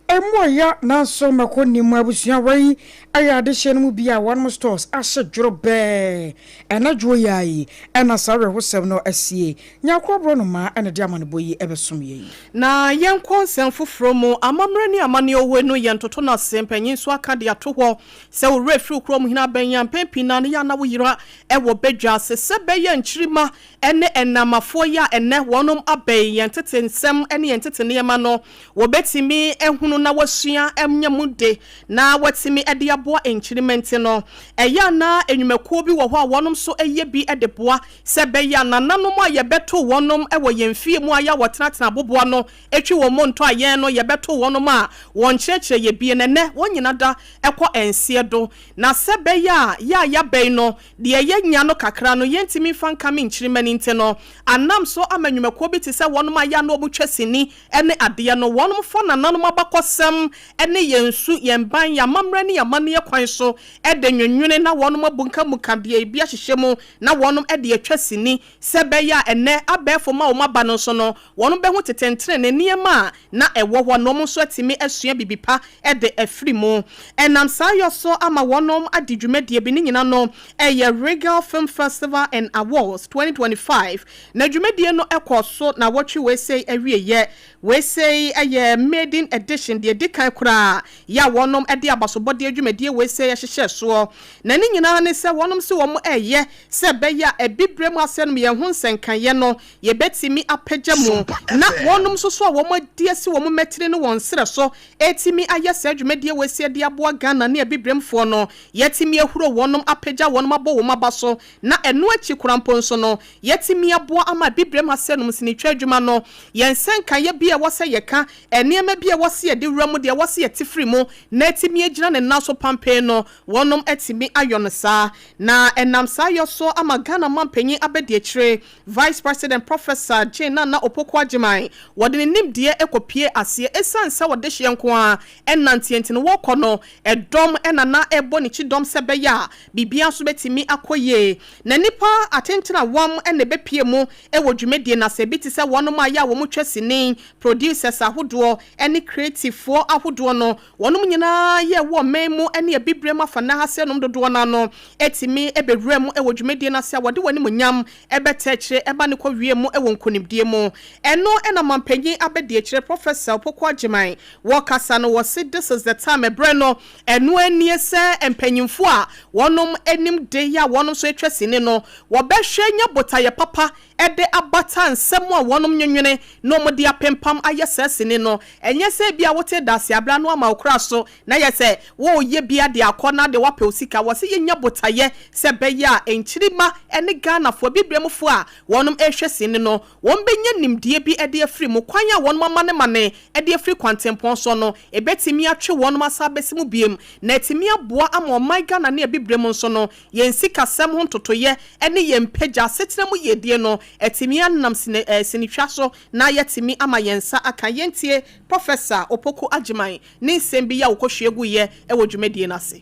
Emu ɔya nanso mako nni mu abusua wei ɛyɛ adehyeɛ no mu bi a wɔnom stores ahye dworobɛɛ ɛnadwoɔ yi ara yi ɛna saa awerɛhosɛm no asie. Nyarko Aborɔnomaa ɛna ɛde amanebɔ yi ɛbɛsom yɛn.
Na yɛnkɔ nsɛm foforɔ mu, Amammerɛ ne amanneɛ owe no yɛ ntoto no ase, mpanyin nso aka de ato hɔ sɛ wo werɛ firi wo kurom hene abɛn a, mpɛn pii no ara no yɛ a na woyera wɔ badwa ase sɛ bɛyɛ nkyirimma ne nnɛɛmafoɔ yi a ɛnnɛ wɔnom abɛn yɛn tete nsɛm ne yɛn tete nneɛma no, wɔbɛtumi ahunu na wɔasua anya mu de na wɔatumi de aboa nkyirimma nti no, ɛyɛ a na nnwumakuo bi wɔ hɔ a wɔnom nso yɛ bi de boa sɛ ɛbɛyɛ a nananom a yɛbɛto wɔnom wɔ yɛn fie mu a yɛ a wɔtenatena aboboa no twi wɔn ntɔ a yɛn no yɛbɛto wɔnom a wɔnkyerɛkyerɛ yɛ bie no ɛnnɛ wɔn nyina da kɔ nseɛ do na sɛ ɛbɛyɛ a yɛ a yɛabɛn no Deɛ yɛanya no kakra no, yɛntumi mfa nkame nkyirimma no nti no, anam so ama nnwumakuo bi te sɛ wɔnom a yɛ a na wɔtwa sini ne adeɛ no, wɔnom fa nananom abakɔsɛm ne yɛn su, yɛn ban, yɛn amammerɛ ne yɛn amanneɛ kwan so de nwenwene na wɔnom abunkamuka deɛ ebi ahyehyɛ mu na wɔnom de atwa sini sɛ ɛbɛyɛ a ɛnnɛ abɛɛfo mma a wɔaba no nso no, wɔbɛhu tete ntrenee nneɛma a na ɛwɔ hɔ na wɔn nso atumi asua biribi pa de afiri mu. Ɛnam saa yɔ so ama wɔn adi dwumadie bi, ne nyina no ɛyɛ Regal Film Festival and Awards 2025, na dwumadie no kɔɔ so naawɔtwe wei sei awieɛ. Wei sei yɛ maiden edition, deɛ ɛdi kan koraa yɛ a wɔnom de abasobɔdeɛ dwumadie wei sei hyehyɛɛ soɔ. Na ne nyinaa ne sɛ wɔnom se wɔn ɛreyɛ sɛ ɛbɛyɛ a Abibirem asɛnom yɛn ho nsɛnkaeɛ no yɛbɛtumi apagya mu, na wɔnom nso so a wɔn adi asi wɔn mmatiri ne wɔn serɛ so retumi ayɛ saa dwumadie wei sei de aboa Ghana ne Abibiremfoɔ no, yɛatumi ahuro wɔnom, apagya wɔnom, abɔ wɔn aba so, na ɛno akyi koraa mpo nso no, yɛatumi aboa ama Abibirem ha sɛ nom sinitwa adwuma no, yɛn nsɛnkaeɛ bi a ɛwɔ sɛ yɛka, nneɛma bi a ɛwɔ sɛ yɛde wura mu, deɛ ɛwɔ sɛ yɛte firi mu, na atumi agyina ne nan so pampee no, wɔnom atumi ayɔ no saa. Na ɛnam saa yɔ so ama Ghana manpanyin abadiakyire, Vice President Professor Jane Nana Opoku Agyemang, wɔde ne nimdeɛ kɔpue aseɛ. Ɛsiane sɛ ɔdehyeɛ nko ara nnanteɛ nti no, wɔrekɔ no, ɛdɔm na na ɛrebɔ ne kyidɔm sɛ ɛbɛyɛ a biribiara nso bɛtumi akɔ yie. Na nnipa atenten a wɔn na ɛbɛpue mu wɔ dwumadie no ase, bi te sɛ wɔnom a yɛ a wɔtwa sini, producers ahodoɔ ne creativefoɔ ahodoɔ no, Wɔnom nyinaa yɛ wɔ ɔman mu ne Abibirem afanaa ha sɛ nom dodoɔ no ano tumi bɛwura mu wɔ dwumadie no ase a wɔde wɔn animuonyam bɛta akyire ma no kɔ wie mu wɔ nkonimdie mu. Ɛno na Mampanyin Abadiakyire Professor Opoku Agyemang wɔ kasa no wɔse this is the time ɛberɛ no ɛno ara nie sɛ mpanyinfoɔ a wɔnom nim de yɛ a wɔnom nso atwa sini no wɔbɛhwɛ nya botaeɛ papa de abata nsɛm a wɔnom nwenwene na wɔde apempam ayɛ saa sini no. Ɛnyɛ sɛ ebia wote dase abere ano ama wo kra so na yɛ sɛ woreyɛ bi de akɔ na de woapɛ wo sika. Wɔse yɛnya botaeɛ sɛ ɛbɛyɛ a nkyirimma ne Ghanafoɔ, Abibiremfoɔ a wɔnom rehwɛ sini no, wɔn bɛnya nimdeɛ bi de afiri mu. Kwan a wɔnom amanemane de afiri kwantempɔn soɔ no, ɛbɛtumi atwe wɔnom asan abɛsi mu biom na atumi aboa ama ɔman Ghana ne Abibirem nso no, Yɛn sikasɛm ho ntotoeɛ ne yɛn mpagya asetena mu yiedie no atumi anam sini sinitwa so na yɛatumi ama yɛn nsa aka. Yɛntie Professor Opoku Agyemang ne nsɛm bi a ɔkɔhwie guiɛ wɔ dwumadie no ase.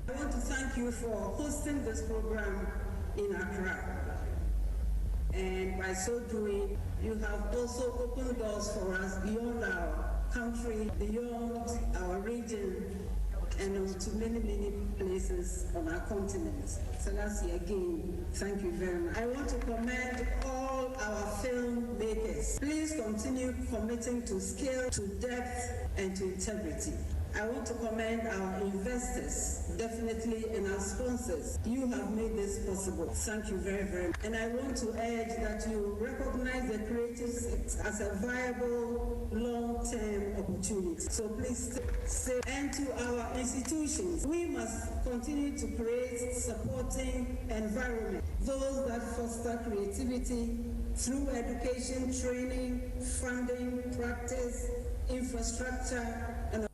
I want to thank you for hosting this program in Accra and by so doing you have also opened doors for us beyond our. country, beyond our region, and on to many, many places on our continent. Selassie, again, thank you very much. I want to commend all our filmmakers. Please continue committing to skill, to depth, and to integrity. I want to commend our investors, definitely, and our sponsors. You have made this possible. Thank you very, very much. And I want to urge that you recognize the creative sector as a viable long-term opportunity. So please stay. And to our institutions, we must continue to create supporting environment, those that foster creativity through education, training, funding, practice, infrastructure, and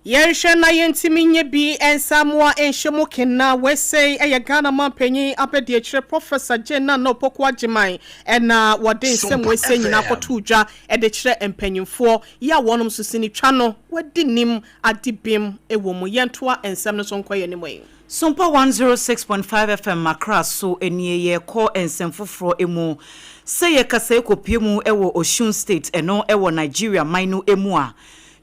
Yɛnhwɛ na yɛntumi nyɛ bi nsa mmoa nhyɛ mu kena. Wei yɛ Ghana manpanyin abadiakyire Professor Jane Nana Opoku Agyemang ɛna wɔde nsɛm wei nyinaa kɔto dwa de kyerɛ mpanyinfoɔ yi a wɔnom nso sini twa no wɔadi nim ade bim wɔ mu. Yɛntoa nsɛm no so nkɔ yɛn anim yi.
Sompa 106.5 FM Accra so nie. Yɛkɔ nsɛm foforɔ mu. Sɛ yɛkasa kɔpie mu wɔ Osun State, ɛno wɔ Nigeria man no mu a,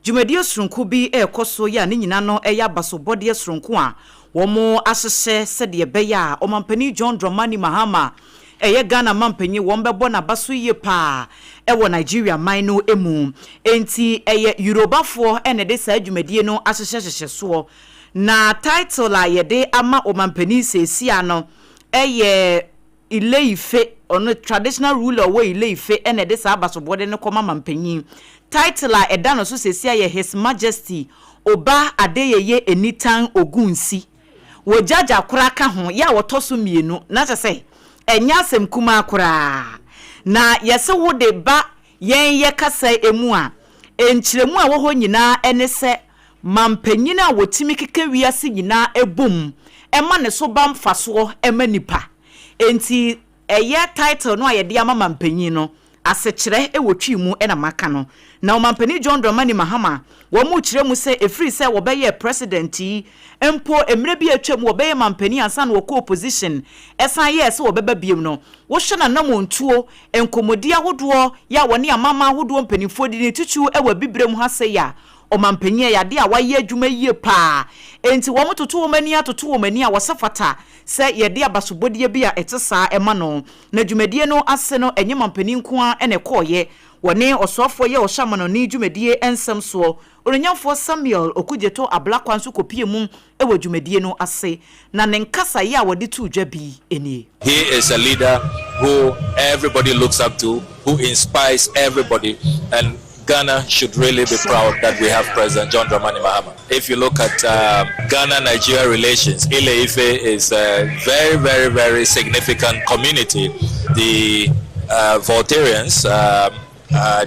dwumadie soronko bi ɛrekɔ so yɛ a ne nyinaa no yɛ abasobɔdeɛ soronko a wɔn ahyehyɛ sɛdeɛ ɛbɛyɛ a ɔmampanin John Dramani Mahama, ɛyɛ Ghana mampanyin, wɔn bɛbɔ n'aba so yie paa ɛwɔ Nigeria man no mu. Nti ɛyɛ Yorubafoɔ ɛna ɛde saa dwumadie no ahyehyɛhyehyɛ soɔ, na title a yɛde ama ɔmampanin seesia no ɛyɛ Ile-Ife. Ɔno traditional ruler ɔwɔ Ile-Ife ɛna ɛde saa abasobɔde no kɔma mampanyin. Title a ɛda no so seesia yɛ His Majesty Oba Adeyeye Enitan Ogunsi. Wɔgyagya koraa ka ho yɛ a wɔtɔ so mmienu, na kyɛ sɛ ɛnyɛ asɛm kumaa koraa. Na yɛsɛ wo de ba yɛn yɛ kasa emu a, nkyerɛmu a ɛwɔ hɔ nyinaa ɛne sɛ mampanyin a wɔtumi keka wiase nyinaa ebom ɛma ne so ba mfasoɔ ɛma nipa. Nti ɛyɛ title no a yɛde ama mampanyin no asekyerɛ ɛwɔ Twi mu ɛna maka no. Na ɔmampanin John Dramani Mahama, wɔn mu kyerɛ mu sɛ ɛfiri sɛ wɔbɛyɛ president yi mpo, mmerɛ bi atwa mu wɔbɛyɛ mampanin ansa na wɔkɔ opposition, ɛsan yɛɛ sɛ wɔbɛba biem no, wohwɛ n'anamontuo, nkɔmmɔdi ahodoɔ yɛ a wɔne amama ahodoɔ mpanimfoɔ di ne tutu ɛwɔ abibire mu ha sɛ yɛ a ɔmampanin yɛ adeɛ a wayɛ adwuma yie paa. Nti wɔn toto wɔn ani atoto wɔn ani a wɔsɛ fata sɛ yɛde abasobɔdeɛ bi a ɛte saa ɛma no. Na dwumadie no ase no, ɛnyɛ mampanin nko ara ɛna ɛkɔɔyɛ. Wɔne ɔsoafoɔ yɛ ɔhyɛ amanɔne dwumadie nsɛm soɔ, Ononyamfoɔ Samuel Okudzeto Ablakwa, nso kɔpie mu wɔ dwumadie no ase, na ne nkasaeɛ a wɔde too dwa bi nie.
He is a leader who everybody looks up to, who inspires everybody, and Ghana should really be proud that we have President John Dramani Mahama. If you look at Ghana-Nigeria relations, Ile-Ife is a very, very, very significant community. The Voltarians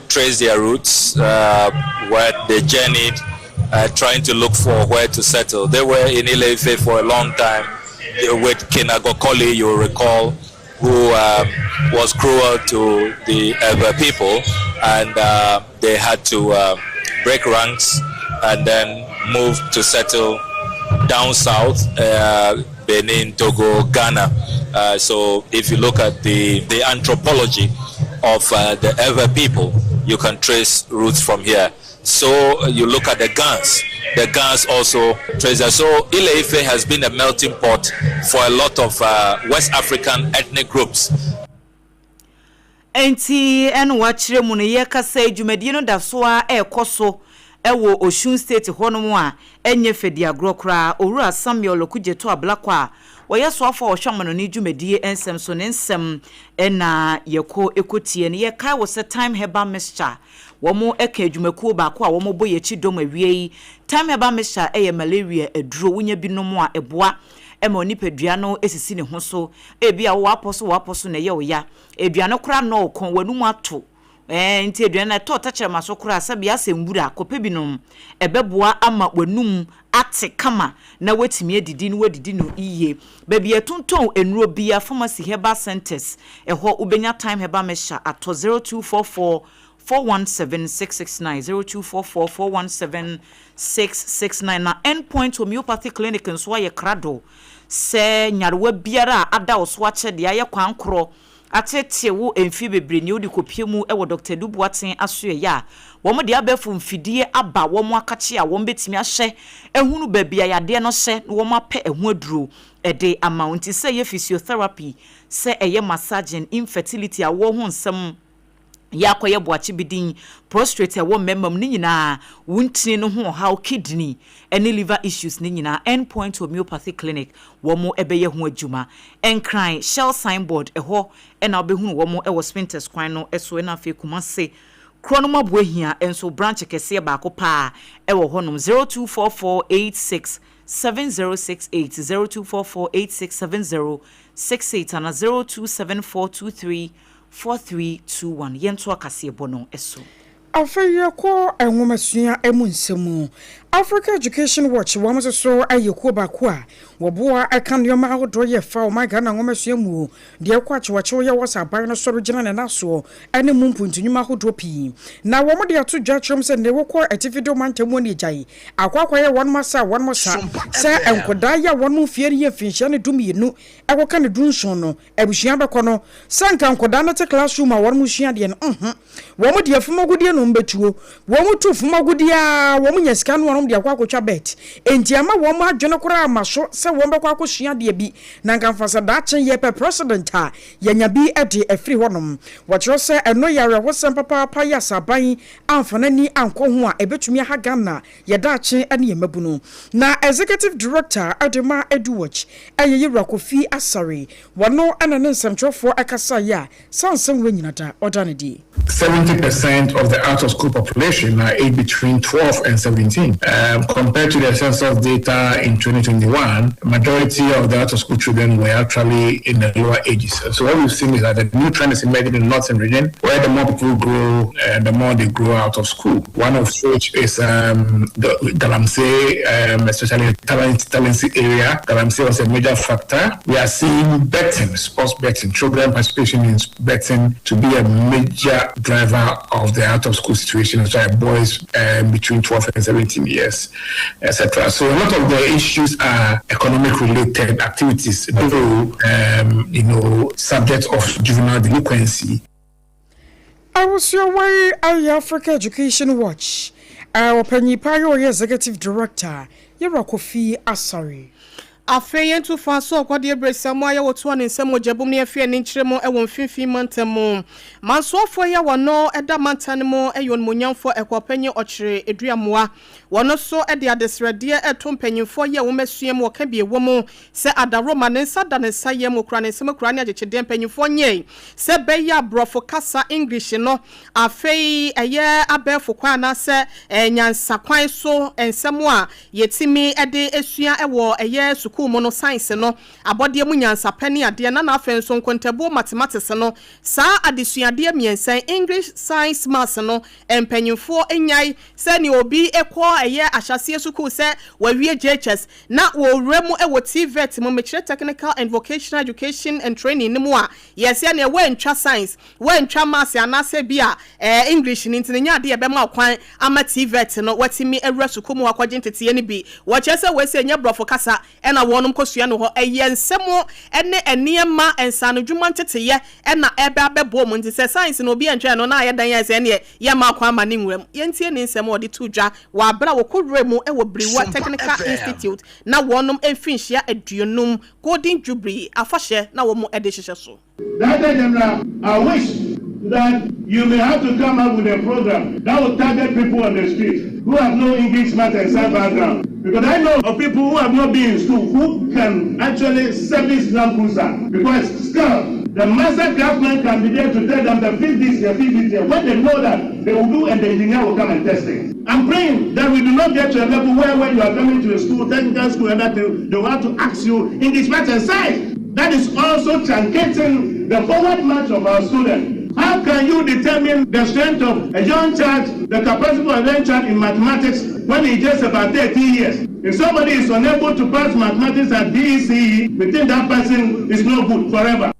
trace their roots where they journeyed trying to look for where to settle. They were in Ile-Ife for a long time with King Agokoli, you will recall, who was cruel to the Ewe people, and they had to break ranks and then move to settle down south, Benin, Togo, Ghana. So if you look at the anthropology of the Ewe people, you can trace roots from here. So you look at the Gans. The Gans also trace that. So Ile-Ife has been a melting pot for a lot of West African ethnic groups.
Nti ɛna wakyerɛ mu no, yɛkasa dwumadie no da so a ɛrekɔ so ɛwɔ Osun State hɔnom a ɛnyɛ fɛdi agorɔ koraa. Owura Samuel Okudzeto Ablakwa a wɔyɛ soafo a wɔhwɛ amanɔne dwumadie nsɛm so ne nsɛm ɛna yɛkɔ ɛkɔtie no. Yɛkae wɔ sɛ Time Herbal Mixture, wɔn ɛka adwumakuo baako a wɔn bɔ yɛn dɔm awie yi. Time Herbal Mixture ɛyɛ malaria aduro. Wonya binom a, ɛboa ɛma onipadua no esisi ne ho so. Ebi a wɔwɔ apɔ so, wɔapɔ so na ɛyɛ ɔya, aduane koraa nɔ kɔn wɔnum ato nti aduane na ɛtɔ tɛkyerɛma so koraa sɛbi asɛ nwura kɔpɛ binom, ɛbɛboa ama w'anum ate kama na watumi adidi no, wadidi no yie. Baabi ɛtontɔn nnuro bia, pharmacy, herbal centers, ɛhɔ wobɛnya Time Herbal Mixture atɔ. 0244 417 669, 0244 417 669. Na Endpoint Homeopathy Clinic nso ayɛ krado sɛ nyarewa biara a ada wo so akyɛ deɛ ayɛ kwan korɔ. Ateetee wo mfeɛ bebree nie wode kɔpie mu wɔ Dɔkta Adu Boateng asoɛeɛ a wɔn de abɛɛfo mfidie aba wɔn akakye a wɔn bɛtumi ahyɛ ahunu baabi a yadeɛ no hyɛ na wɔn apɛ ɛho aduro de ama wo nti sɛ ɛyɛ physiotherapy sɛ ɛyɛ massaging infertility awoɔ ho nsɛm yɛ akɔyɛ boakye bi din, prostrate a ɛwɔ mmarima mu ne nyinaa, wo ntini no ho ɔhaw, kidney ne liver issues ne nyinaa, End Point Homeopathy Clinic wɔn bɛyɛ ho adwuma. Nkran, Shell sign board, ɛhɔ na wobɛhunu wɔn wɔ Spintex kwan no so ɛna afei Kumasi, Korɔnom Aboahia nso branch kɛseɛ baako paa ɛwɔ hɔnom, 024486 7068, 0244867068 anaa 027423 4321 Yɛntoa kaseɛbɔ no so.
Afei yɛkɔ nwomasua mu nsɛm mu. Africa Education Watch wɔn nso so yɛ kuo baako a wɔboa ka nneɛma ahodoɔ yɛ fa ɔman Ghana nwomasua mu deɛ ɛkɔ akyewakyew yɛ wɔ sɛ aban no sɔre gyina ne nan soɔ ne mu mpuntu nnwuma ahodoɔ pii na wɔn de ato dwa kyerɛm sɛ nnɛ wokɔ atifi do mantam mu ne agyae akɔ akɔyɛ wɔn asa a wɔn sa sɛ nkɔdaa yi a wɔn mfeɛ no yɛ mfinhyia ne 12 ɛkɔka ne 17 no Abusua bɛkɔ no, sɛ nka nkɔdaa no te class room a wɔn sua adeɛ no, nhmm, wɔn deɛ fom agudeɛ na wɔn bɛtuo, wɔn tu fom agudeɛ aa wɔn nya sika no wɔn de akɔ akɔtwa bet, enti ama wɔn adwene koraa amma so sɛ wɔn bɛkɔ akɔsua adeɛ bi, na nka mfa sɛ daakye yɛpɛ president a, yɛanya bi de afiri hɔ nom. Wɔkyerɛ sɛ ɛno yɛ awerɛhosɛm papaapa yi a sɛ aban amfa n'ani ankɔ ho a ɛbɛtumi aha Ghana yɛ daakye ne yɛn mmabunu. Na Executive Director de ma Eduwatch yɛ Yewura Kofi Asare. Wɔno na ne nsɛmtwerɛfoɔ kasaeɛ a saa nsɛm wei nyina da ɔda no adi.
70% of the out of school population are aged between 12 and 17. Um, compared to the census data in 2021, majority of the out of school children were actually in the lower ages. So what we've seen is that the new trend is emerging in the northern region, where the more people grow, uh, the more they grow out of school. One of which is um, the Galamsey, um, especially the talent, talency area. Galamsey was a major factor. We are seeing betting, sports betting, children participation in betting to be a major driver of the out of school situation, so boys um, between 12 and 17 years, etc. So a lot of the issues are economic related activities, though, um, you know, subject of juvenile delinquency.
Abusua wei ayɛ Africa Education Watch ɔpanyin pa yɛ ɔyɛ Executive Director Yɛwura Kofi Asare.
Afei yɛntu fa so ɔkɔdeɛ berɛsia mu ayɛ wɔtoa ne nsam mogya bum ne afie ani nkyerɛ mu wɔ mfimfini mantam mu. Mansoafoɔ yi a wɔno da mantam no mu yɛ onimuonyamfoɔ Ɛkɔɔpanyin Ɔkyere Aduamoa. Wɔno nso de adesrɛdeɛ reto mpanyinfoɔ yi a wɔasua mu wɔka bi ɛwɔ mu sɛ adaworoma ne nsa da ne nsa yam ɔkura ne nsam akura ne agyekyedeɛ mpanyinfoɔ nyɛe sɛ bɛyɛ a borɔfo kasa English no afei ɛyɛ abɛɛfo kwan anaasɛ nyansa kwan so nsɛm a yɛtumi de sua wɔ ɛyɛ sukuu mu no science no abɔdeɛ mu nyansapɛ ne adeɛ na na afei nso nkontabuo mathematics no saa adesuadeɛ mmiɛnsa English science maths no mpanyinfoɔ nyae Sɛ nea obi kɔ ɛyɛ ahyɛaseɛ sukuu sɛ wawie JHS na wɔwura mu wɔ TVET mu, mekyerɛ Technical and Vocational Education and Training no mu a, yɛse ɛneɛ woantwa Science, woantwa Maths anaasɛ bi a ɛɛ English no nti no nyɛ adeɛ a ɛbɛma wo kwan ama TVET no woatumi awura sukuu mu akɔgye nteteeɛ no bi. Wɔkyerɛ sɛ wei sɛ ɛnyɛ borɔfo kasa na wɔnom kɔsua no hɔ, ɛyɛ nsɛm ne nneɛma, nsaanodwuma nteteyɛ na ɛbɛ abɛboa wɔn nti sɛ Science no obi antwa ɛno na ayɛ dan ayɛ sɛ ɛneɛ Yɛmma kwan ma ne nwura mu. Yɛntie ne nsɛm a ɔde too dwa wɔ abere a wɔkɔ wuraa mu wɔ Biriwa Technical Institute na wɔnom mfinhyia 50 Golden Jubilee afahyɛ na wɔn de hyehyɛ so.
Director General, I wish that you may have to come up with a program that will target people on the street who have no English, math and science background. Because I know of people who have not been in school who can actually service Land Cruiser. Because still, the master craftsman can be there to tell them the fix this here, fix this here. When they know that, they will do and the engineer will come and test it. I'm praying that we do not get to a level where when you are coming to a school, technical school, and that they will have to ask you English, math and science. That is also truncating the forward march of our students. How can you determine the strength of a young child, the capacity of a young child in mathematics when he's just about 13 years? If somebody is unable to pass mathematics at BECE, we think that person is no good forever.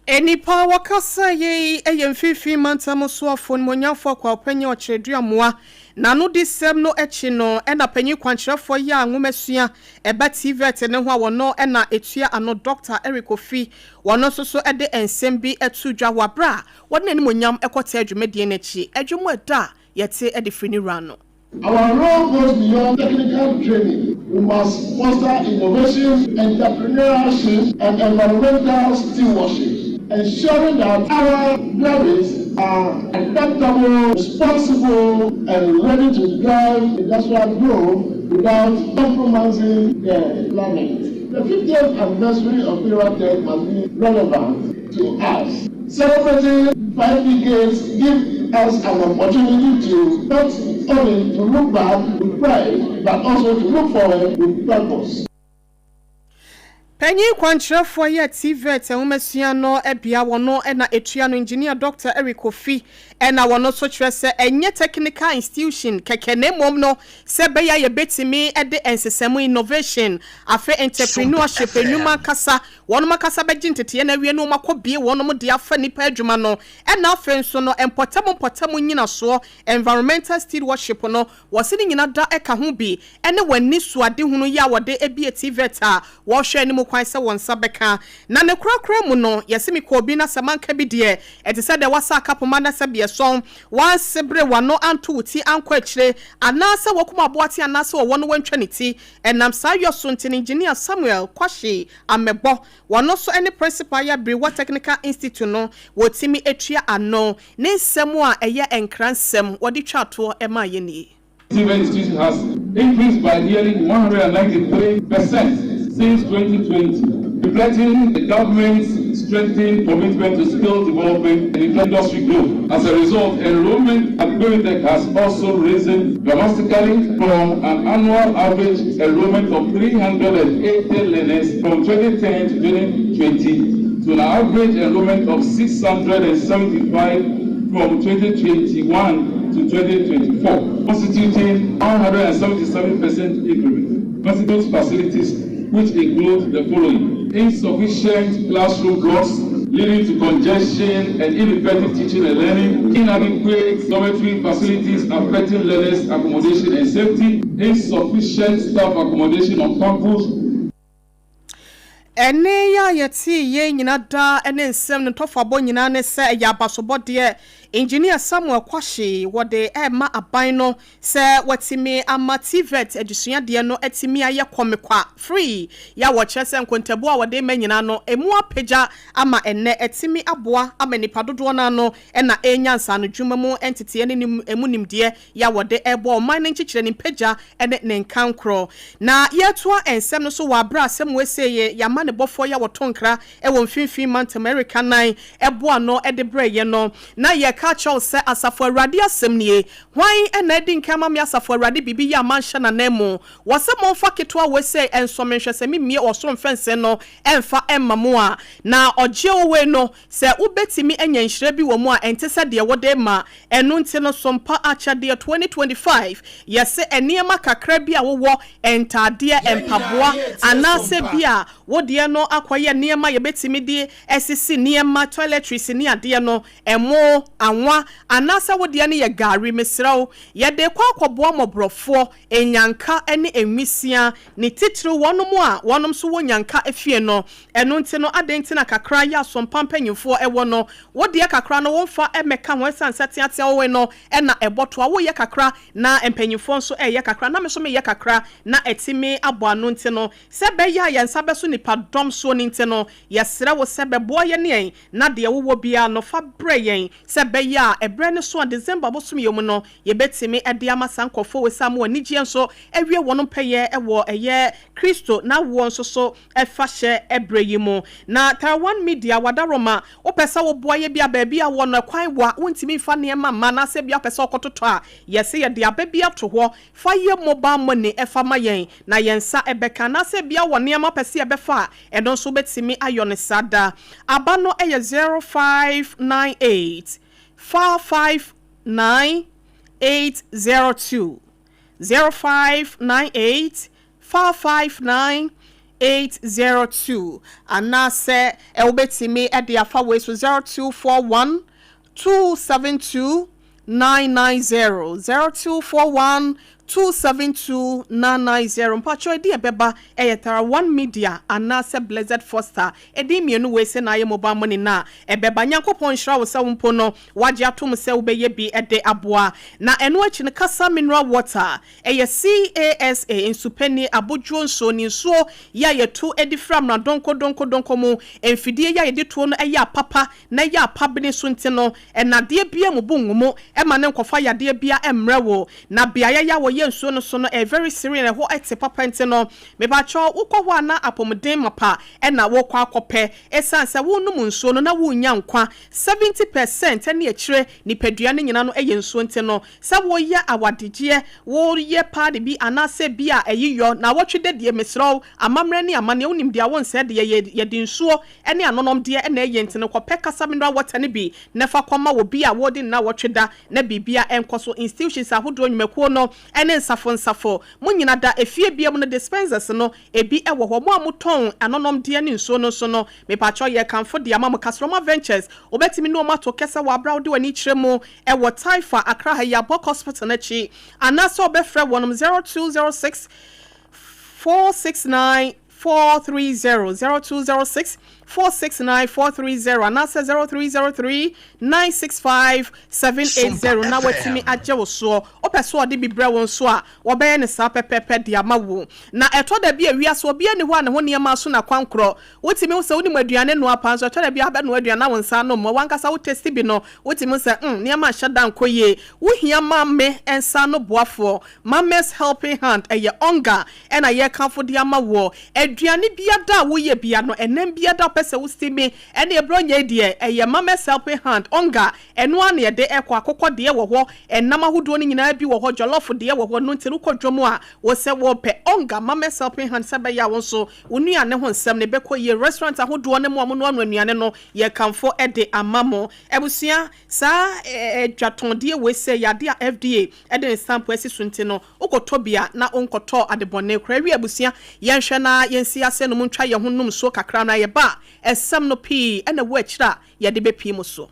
Nnipa a wɔkasa yei yɛ Mfimfini Mantam soafoɔ Animuonyamfoɔ Kwawu Panyin Ɔkyerɛduamoa. N'anodisɛm no akyi no, ɛna panyin kwankyerɛfoɔ yi a nwomasua ɛba TVET ne ho a wɔno ɛna etua ano Dr. Eric Kofi wɔno nso so de nsɛm bi to dwa wɔ abere a wɔde n'animonyam kɔtaa dwumadie no akyi adwom ɛda a yɛte de firi ne wura no.
Our role goes beyond technical training. We must foster innovation, entrepreneurship, and environmental stewardship, ensuring that our graduates are adaptable, responsible, and ready to drive industrial growth without compromising the planet. The 50th anniversary of Tech must be relevant to us. Celebrating 5 decades give us an opportunity to not only to look back with pride, but also to look forward with purpose.
Panyin kwankyerɛfoɔ yɛ TVET nwomasua no bea wɔno na etua no Engineer Dr. Eric Kofi ɛna wɔno nso kyerɛ sɛ ɛnyɛ technical institution kɛkɛ na mmom no sɛ bɛyɛ a yɛbɛtumi de nsesɛmu innovation afei entrepreneurship enwuma kasa wɔnom akasa bɛgye nteteɛ no awie no wɔn akɔ bie wɔnom de afa nipa adwuma no ɛna afei nso no mpɔtam mpɔtam nyinasoɔ environmental stewardship no wɔsi ne nyina da ɛka ho bi ɛne wɔn ani so adehunu yi a wɔde ebie TVET a wɔrehwɛ anim kwan sɛ wɔn nsa bɛka na ne korakora mu no yɛsi mi kɔ obi na sɛ manka bi deɛ ɛte sɛ deɛ wasa akapoma na sɛ biɛ sɔn wansi bere wano anto wo ti ankɔ akyire anaasɛ wɔkum aboate anaasɛ wɔwɔ no wɔntwa ne ti ɛnam saa yɔ so nti Engineer Samuel Kwahye Amɛbɔ wɔn nso ne principal yɛ Biriwa Technical Institute no wɔtumi atua ano ne nsɛm a ɛyɛ nkra nsɛm wɔde twa atoɔ ɛma yɛ nie.
TVET institution has increased by nearly 193% since 2020, reflecting the government's strengthened commitment to skill development and industry growth. As a result, enrollment at Biritech has also risen dramatically from an annual average enrollment of 380 learners from 2010 to 2020 to an average enrollment of 675 from 2021 to 2024, constituting 177% increment. Constitute facilities which include the following: insufficient classroom blocks leading to congestion and ineffective teaching and learning, inadequate dormitory facilities affecting learners' accommodation and safety, insufficient staff accommodation on campus.
Ɛne yɛ a yɛte yɛn nyina daa ne nsɛm no ntɔfabɔ nyinaa ne sɛ ɛyɛ abasobɔdeɛ Engineer Samuel Kwahye wɔde ɛma aban no sɛ wɔtumi ama TVET adusuadeɛ no atumi ayɛ kɔmekwa free yɛ a wɔkyerɛ sɛ nkontabuo a wɔde ma nyinaa no emu apagya ama ɛnɛ ɛtumi aboa ama nipa dodoɔ no ano ɛna ɛnya nsano dwuma mu nteteɛ ne emu nimdeɛ yɛ a wɔde ɛbɔ ɔman no nkyekyerɛ ne mpagya ɛne ne nkankorɔ. Na yɛtoa nsɛm no so wɔ abere asɛm wɔesie yɛ yɛama ne bɔfoɔ yɛ a wɔto nkra ɛwɔ mfimfini mantam Erika nan ɛboa no ɛde brɛ yɛ no na yɛka kyerɛw sɛ Asafo Awurade asɛm nie: hwan ɛna adi nka ma me Asafo Awurade biribi yɛ a manhyɛ n'anan mu? Wɔ sɛ momfa ketewa wɔ sɛ ɛnsɔme nhwɛ sɛ memmie ɔsoro mfɛnsɛn no ɛmfa ɛmma mo a na ɔgye owe no sɛ wobɛtumi anya nhyira bi wɔ mu a ɛnte sɛ deɛ wode ma ɛno. Nti no Sompa Akyɛdeɛ 2025 yɛsɛ nneɛma kakra bi a wowɔ, ntaadeɛ, mpaboa, anaasɛ bi a wodeɛ no akɔyɛ nneɛma yɛbɛtumi de asisi nneɛma, toiletries ne adeɛ no, ɛmo, anwa, anaasɛ wodeɛ no yɛ gari, mesrɛ wo, yɛde kɔ akɔboa mmɔborɔfoɔ, enyanka ne enwisia, ne titiri wɔnom a wɔnom nso wɔ nyanka efie no. Ɛno nti no adan nti na kakra yɛ asompa mpanyinfoɔ ɛwɔ no wodeɛ kakra no wɔmfa ɛmɛka ho ɛsan sɛ teatea wɔwɔ no ɛna ɛbɔtoa woyɛ kakra na mpanyinfoɔ nso ɛyɛ kakra na me nso meyɛ kakra na ɛtumi abɔ ano. Nti no sɛ bɛyɛ a yɛn nsa bɛso nipa dɔm soɔ ne nti no yɛsrɛ wo sɛ bɛboa yɛn ne yɛn na deɛ wowɔ biara no fa brɛ yɛn sɛ bɛyɛ a ɛbrɛ no so a December bosom yɛ mu no yɛbɛtumi ɛde ama saa nkɔfoɔ wɔ sa mu anigyeɛ nso awie wɔn mpɛyɛ ɛwɔ ɛyɛ Kristo n'awoɔ nso so ɛfa hyɛ ɛbrɛ yi mu. Na Taiwan Media wadaroma wopɛ sɛ woboa yɛ bi a baabi a wɔ no ɛkwan wa wontumi mfa nneɛma mma anaasɛ bi apɛ sɛ ɔkɔtotɔ a yɛsɛ yɛde aba bi ato hɔ fa yɛ mobile money ɛfa ma yɛn na yɛn nsa ɛbɛka anaasɛ bia wɔ nneɛma pɛ sɛ yɛbɛfa a ɛno nso wobɛtumi ayɔ ne saa da aba no ɛyɛ 0598 459 802, 0598 459 802, anaasɛ ɛwobɛtumi ɛde afa wei so 0241 272 990, 0241 272 990. Mpakyɛw edin a ɛbɛba ɛyɛ Tara One Media anaasɛ Blessed Foster. Edin mmienu wei sɛ na ayɛ mobile money no a ɛbɛba. Nyankopɔn nhyira wo sɛ wo mpo no woagye atom sɛ wobɛyɛ bi de aboa. Na ɛno akyi no Kasa Mineral Water, ɛyɛ CASA nsu pɛ ni, abodwoɔ nsuo ne nsuo yi a yɛto de firi amena donko donko donko mu. Mfidie yi a yɛde tuo no yɛ apapa na ɛyɛ apabene so nti no nnadeɛ biara mu bo ngu mu ma no nkɔfa yadeɛ biara mmrɛ wo. Na beaeɛ yi a wɔyɛ nsuo no so no ɛyɛ very serene, ɛhɔ te papa nti no mepakyɛw wokɔ hɔ a na apɔmuden mapa na wokɔ akɔpɛ. Ɛsiane sɛ worenom nsuo no na worenya nkwa 70% ne akyire nipadua no nyina no yɛ nsuo nti no sɛ woreyɛ awadegyeɛ, woreyɛ party bi anaasɛ bi a ɛyeyɔ naawɔtwe da die mesrɛ wo amammerɛ ne amanneɛ wonim deɛ wonsɛ deɛ yɛde nsuo ne anonomdeɛ na ɛyɛ nti no kɔpɛ kasa mineral water no bi na fa kɔma obi a wɔredi nnawɔtwe da na biribia ɛnkɔ so. Institutions ahodoɔ, nnwumakuo no ne nsafo nsafo mo nyina da efie bia mu no dispensers no ebi wɔ hɔ. Mo a motɔn anonomdeɛ ne nsuo no nso no mepakyɛw yɛkamfo de ama mo. Casoroma Ventures wobɛtumi ne wɔn ato kɛsɛ wɔ abra wode w'ani kyerɛ mu ɛwɔ Taifa Accra ha yi Abɔk Hospital no akyi anaasɛ wobɛfrɛ wɔnom 0206 469 430, 0206 469 430 anaasɛ 0303 965 780 na watumi agye wo soɔ. Wopɛ sɛ ɔde bi brɛ wo nso a, wɔbɛyɛ no saa pɛpɛɛpɛ de ama wo. Na ɛtɔ da bi a wiase obiara nni hɔ a ne ho nneɛma so na kwankorɔ. Wotumi hu sɛ wonim aduane noa paa nso ɛtɔ da bi a wobɛnoa aduane na wo nsa ano mmoa. W'ankasa wo taste bi no, wotumi hu sɛ mm nneɛma nhyɛ da nkɔ yie. Wohia maame nsa ano boafoɔ. Mame's Helping Hand, ɛyɛ Onga na yɛrekamfo de ama woɔ. Aduane biada a woyɛ bia no, ɛnam biada a wopɛ sɛ wo steame, ɛne Buronya yi deɛ, ɛyɛ Mame's Helping Hand, Onga, ɛno ara na yɛde rekɔ. Akokɔ deɛ wɔ hɔ, ɛnam ahodoɔ no nyinaa bi wɔ hɔ, jollof deɛ wɔ hɔ, ɛno nti no wokɔ dwam a, wo sɛ wopɛ Onga, Mame's Helping Hand, sɛ ɛbɛyɛ a wo nso wo nnuane ho nsɛm no bɛkɔ yie. Restaurant ahodoɔ no mo a monoanoa nnuane no, yɛrekamfo de ama mo. Abusua, saa adwatɔndeɛ wei sɛ yɛ adeɛ a FDA de ne stamp asi so nti no, wokɔtɔ bi a na wonkɔtɔ adebɔne koraa. Wie abusua, yɛnhwɛ na yɛnsi ase nom ntwa yɛn ho nnom nsuo kakra na yɛba a, ɛsɛm no pii na ɛwɔ akyire a yɛde bɛpie mu so.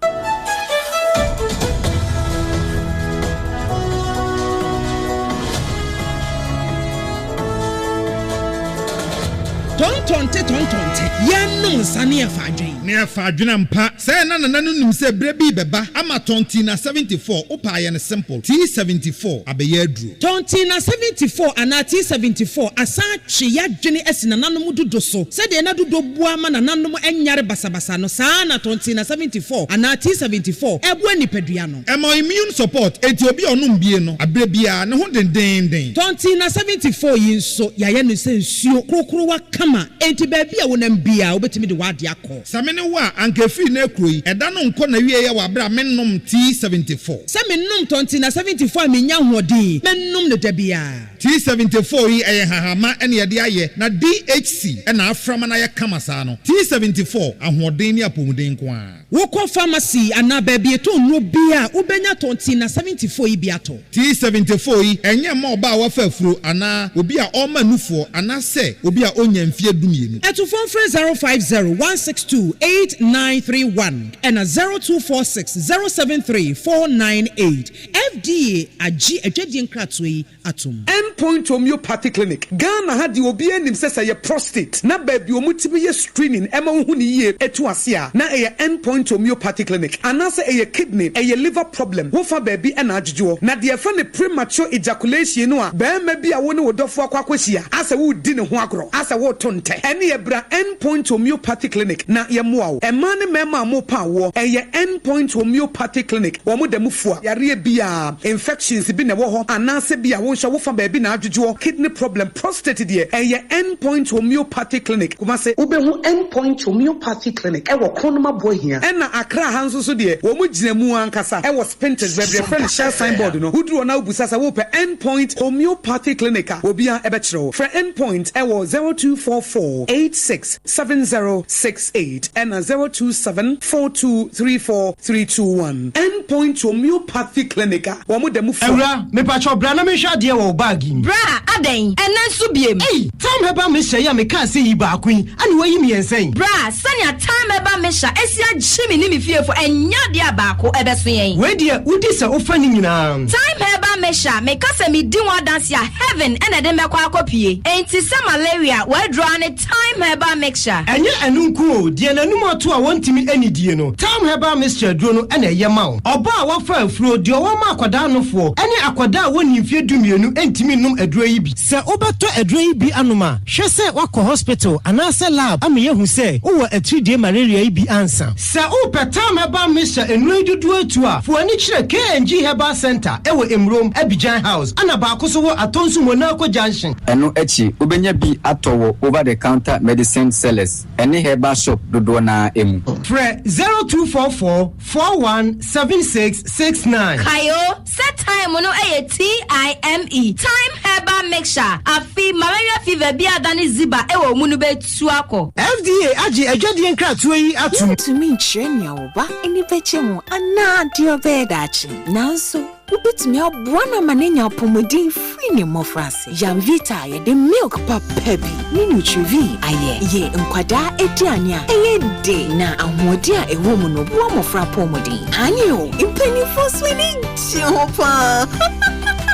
Tɔntɔnte tɔntɔnte, yɛnnom nsa ne yɛfa adwen.
Ne yɛfa adwen ampa. Sɛɛ na nana no nim sɛ berɛ bi rebɛba ama Tɔntina 74 wopɛ ayɛ no simple, T74 abɛyɛ aduro.
Tɔntina 74 anaa T74 asan atwe y'adwene asi nananom dudo so. Sɛdeɛ na dudo boa ma nananom nyare basabasa no, saa ara na Tɔntina 74 anaa T74 boa nipadua no.
Ɛma immune support, enti obi a ɔnom bie no, aberɛ biara, ne ho dendeenden.
Tɔntina 74 yi nso, yɛayɛ no sɛ nsuo korokorowa kama, enti baabi a wonam biara, wobɛtumi de w'adeɛ akɔ.
Sɛ me ne wo a, anka ɛfiri nnɛ rekuro yi, ɛda no nkɔ n'awieɛ wɔ aberɛ a mennom T74.
Sɛ menom Tɔntina 74 a mennya ahoɔden, mɛnom no da biara.
T74 yi, ɛyɛ nhahamma na yɛde ayɛ, na DHC na afra ma no ayɛ kama saa no. T74, ahoɔden ne apɔmuden nko ara.
Wokɔ pharmacy anaa baabi yɛtɔn nnuro biara a, wobɛnya Tɔntina 74 yi bi atɔ.
T74 yi, ɛnyɛ mma ɔbaa a wafa afuro anaa obi a ɔrema nufoɔ anaasɛ obi a ɔnnya mfeɛ dumienu.
Atufoɔ mfrɛ 050 162 8931 ɛna 0246 073 498. FDA agye adwadie nkratoɔ yi atom.
End Point Homeopathy Clinic, Ghana ha deɛ obiara nim sɛ sɛ ɛyɛ prostate na baabi a wɔtumi yɛ screening ɛma wohu no yie ɛtu ase a na ɛyɛ End Point Homeopathy Clinic anaasɛ ɛyɛ kidney, ɛyɛ liver problem wofa baabi ɛna adwodwoɔ. Na deɛ yɛfrɛ no premature ejaculation no a barima bi a wo ne wo dɔfoɔ akɔ akɔhyia asɛ woredi ne ho agorɔ asɛ woreto ntɛ ɛneɛ bra End Point Homeopathy Clinic na yɛmmoa wo. Mmaa ne mmarima a morepa awoɔ ɛyɛ End Point Homeopathy Clinic wɔn da mu fua yareɛ biara. Infections bi na ɛwɔ hɔ anaasɛ bi a wo nso wofa baabi na adwodwoɔ, kidney problem, prostate deɛ ɛyɛ End Point Homeopathy Clinic, Kumasi. Wobɛhu End Point Homeopathy Clinic wɔ Kronum Aboahia. Ɛna Accra ha nso so deɛ wɔn gyina mu ankasa wɔ Spintex baabi a yɛfrɛ no Shell sign board no. Woduru hɔ na wobisa sɛ wopɛ End Point Homeopathy Clinic a, obiara bɛkyerɛ wo. Frɛ End Point wɔ 0244 86 7068 ɛna 027 4234 321. End Point Homeopathy Clinic a wɔn da mu fua.
Awura, mepakyɛw bra na menhwɛ adeɛ wɔ wo bag yi mu. Bra, adɛn? Ɛnnɛ nso biem?
Ei! Thyme Herbal Mixture yi a mekaa sɛ yi baako yi, ɛna woayi mmiɛnsa yi?
Bra, sɛnea Thyme Herbal Mixture asi agye me ne me fiefo, ɛnyɛ adeɛ a baako ɛbɛso yɛn.
Wei deɛ, wodi sɛ wofa ne nyinaa.
Thyme Herbal Mixture, meka sɛ medi ho adanse a, heaven na ɛde me bɛkɔ akɔpue. Enti sɛ malaria, w'aduro ara ne Thyme Herbal Mixture.
Ɛnyɛ ɛno nko o, deɛ n'anum ato a wɔntumi nnidie no, Thyme Herbal Mixture aduro no na ɛyɛ ma wo. Ɔbaa a wafa afuro, deɛ ɔwɔ ma akwadaa nofoɔ, ne akwadaa a wɔnnii mfeɛ dumienu ntumi nnom aduro yi bi. Sɛ wobɛtɔ aduro yi bi anom a, hwɛ sɛ woakɔ hospital anaasɛ lab ama yɛahu sɛ wowɔ atiridie malaria yi bi ansa. Sɛ wopɛ Thyme Herbal Mixture nnuro yi dodoɔ atu a, fa w'ani kyerɛ KNG Herbal Centre wɔ Mmrom, Abidjan House, ɛna baako nso wɔ Atonsu Monaco Junction.
Ɛno akyi, wobɛnya bi atɔ wɔ over-the-counter medicine sellers ne herbal shop dodoɔ no ara mu.
Frɛ 0244 41 76 69.
Kae o, sɛ thyme no yɛ TIME, Thyme Herbal Mixture, afe malaria fever bi a adane ziba wɔ wo mu no bɛtu akɔ.
FDA agye adwadie nkratoɔ yi atom.
Wuntumi nkyerɛ nea wo ba ani bɛgye ho anaa deɛ ɔbɛyɛ daakye. Nanso, wubetumi aboa no ama no anya apɔwmuden firi ne mmofraase. Yamvita a yɛde milk papa bi ne Nutrivie ayɛ yɛ nkwadaa aduane a ɛyɛ dɛ na ahoɔden a ɛwɔ mu no boa mmofra apɔwmuden. Aane o, mpanimfoɔ nso ani gye ho paa!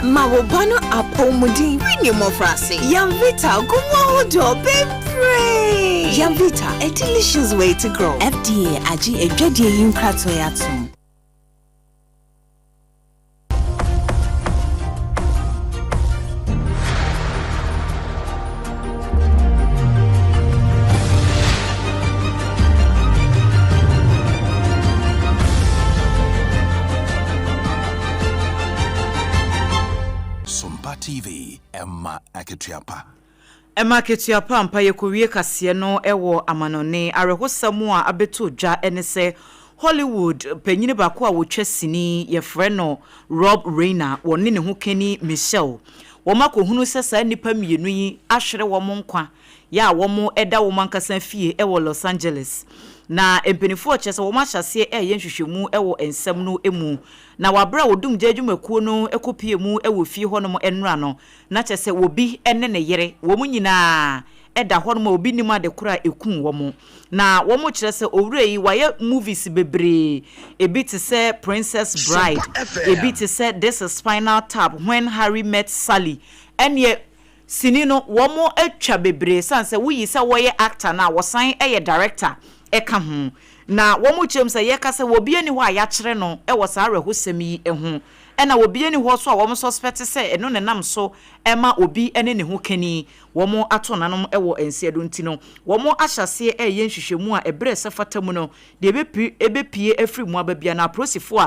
Ma wo ba no apɔwmuden firi ne mmofraase. Yamvita gu mu ahodoɔ bebree! Yamvita, a delicious way to grow. FDA agye adwadie yi nkratoɔ yi atom.
Sompa TV, ɛma akatua pa.
Ɛma akatua pa ampa. Yɛkɔwie kaseɛ no wɔ amanɔne. Awerɛhosɛm a abɛtɔ dwa ne sɛ Hollywood panyini baako a ɔtwa sini, yɛfrɛ no Rob Reiner, wɔne ne ho kani Michelle, wɔakɔhunu sɛ saa nnipa mmienu yi ahwere wɔn nkwa yɛ a wɔda wɔn ankasa fie wɔ Los Angeles. Na mpanimfoɔ kyerɛ sɛ wɔahyɛ aseɛ reyɛ nhwehwɛmu wɔ nsɛm no mu. Na wɔ berɛ a Odumgya adwumakuo no kɔpuee mu wɔ fie hɔnom nnora no, Na kyerɛ sɛ obi ne ne yere, wɔn nyinaa da hɔnom a obi nnim ade korɔ a ɛkuu wɔn. Na wɔkyerɛ sɛ owura yi wayɛ movies bebree, ebi te sɛ Princess Bride, ebi te sɛ This is Spinal Tap, When Harry Met Sally, ɛneɛ sini no wɔatwa bebree ɛsiane sɛ woyi sɛ wɔyɛ actor no a wɔsan yɛ director ka ho. Na wɔkyerɛ mu sɛ yɛka sɛ obi nni hɔ a yɛakyere no wɔ saa awerɛhosɛm yi ho. Ɛna obi nni hɔ nso a wɔn suspect sɛ ɛno na ɛnam so ma obi ne ne ho kani. Wɔn ato nanom wɔ nseɛ do nti no, wɔn ahyɛ aseɛ reyɛ nhwehwɛmu a ɛberɛ ɛsɛ fata mu no, deɛ ɛbɛpue ɛbɛpue afiri mu aba biara no apolisifoɔ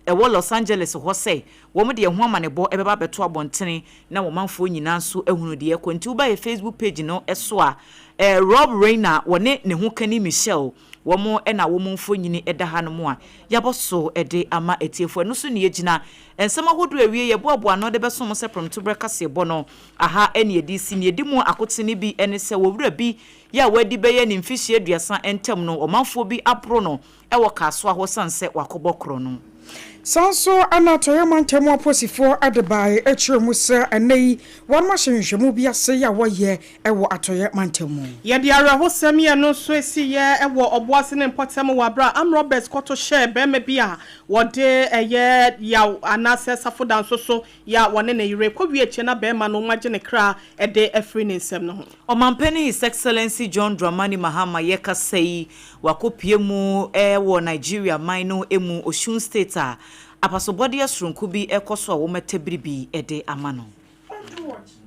a ɛwɔ Los Angeles hɔ sɛ wɔn de ɛho amanebɔ ɛbɛba abɛto abɔntene na wɔn manfoɔ nyinaa nso ahunu deɛ ɛrekɔ. Nti woba yɛ Facebook page no so a, Rob Reiner wɔne ne ho kani Michelle Wɔn na wɔn mfonini da hanom a yɛabɔ so de ama atiefo. Ɛno so na yegyina. Nsɛm ahodoɔ a awiei yɛboaboa ano de bɛsom sɛ prɔmtoberɛ kaseɛbɔ no, aha na yɛde resi. Nea ɛdi mu akotene bi ne sɛ, wɔ wura bi yɛ a wadi bɛyɛ ne mfehyia aduasa ntam no, ɔmanfoɔ bi aboro no wɔ Kasoa hɔ sane sɛ wakɔbɔ korɔno.
Saa nso na Atɔeɛ Mantam aposifoɔ de baeɛ kyerɛ mu sɛ ɛnnɛ yi wɔnom ahyɛ nhwehwɛmu bi ase a wɔyɛ wɔ Atɔeɛ Mantam mu.
Yɛde awerɛhosɛm yɛ no nso esiiɛ wɔ Ɔboase ne mpɔtam wɔ aberɛ a armed robbers kɔto hyɛɛ barima bi a wɔde ɛyɛ yaw anaasɛ safoda nso so yɛ a wɔne ne yere kɔwie akyire na barima no wɔagye ne kra de afiri ne nsam no ho.
Ɔmanpanin His Excellency John Dramani Mahama yɛkasa yi wakɔpue mu wɔ Nigeria man no mu Osun State a apasobɔdeɛ soronko bi rekɔ so a wɔatɛ biribi de ama no.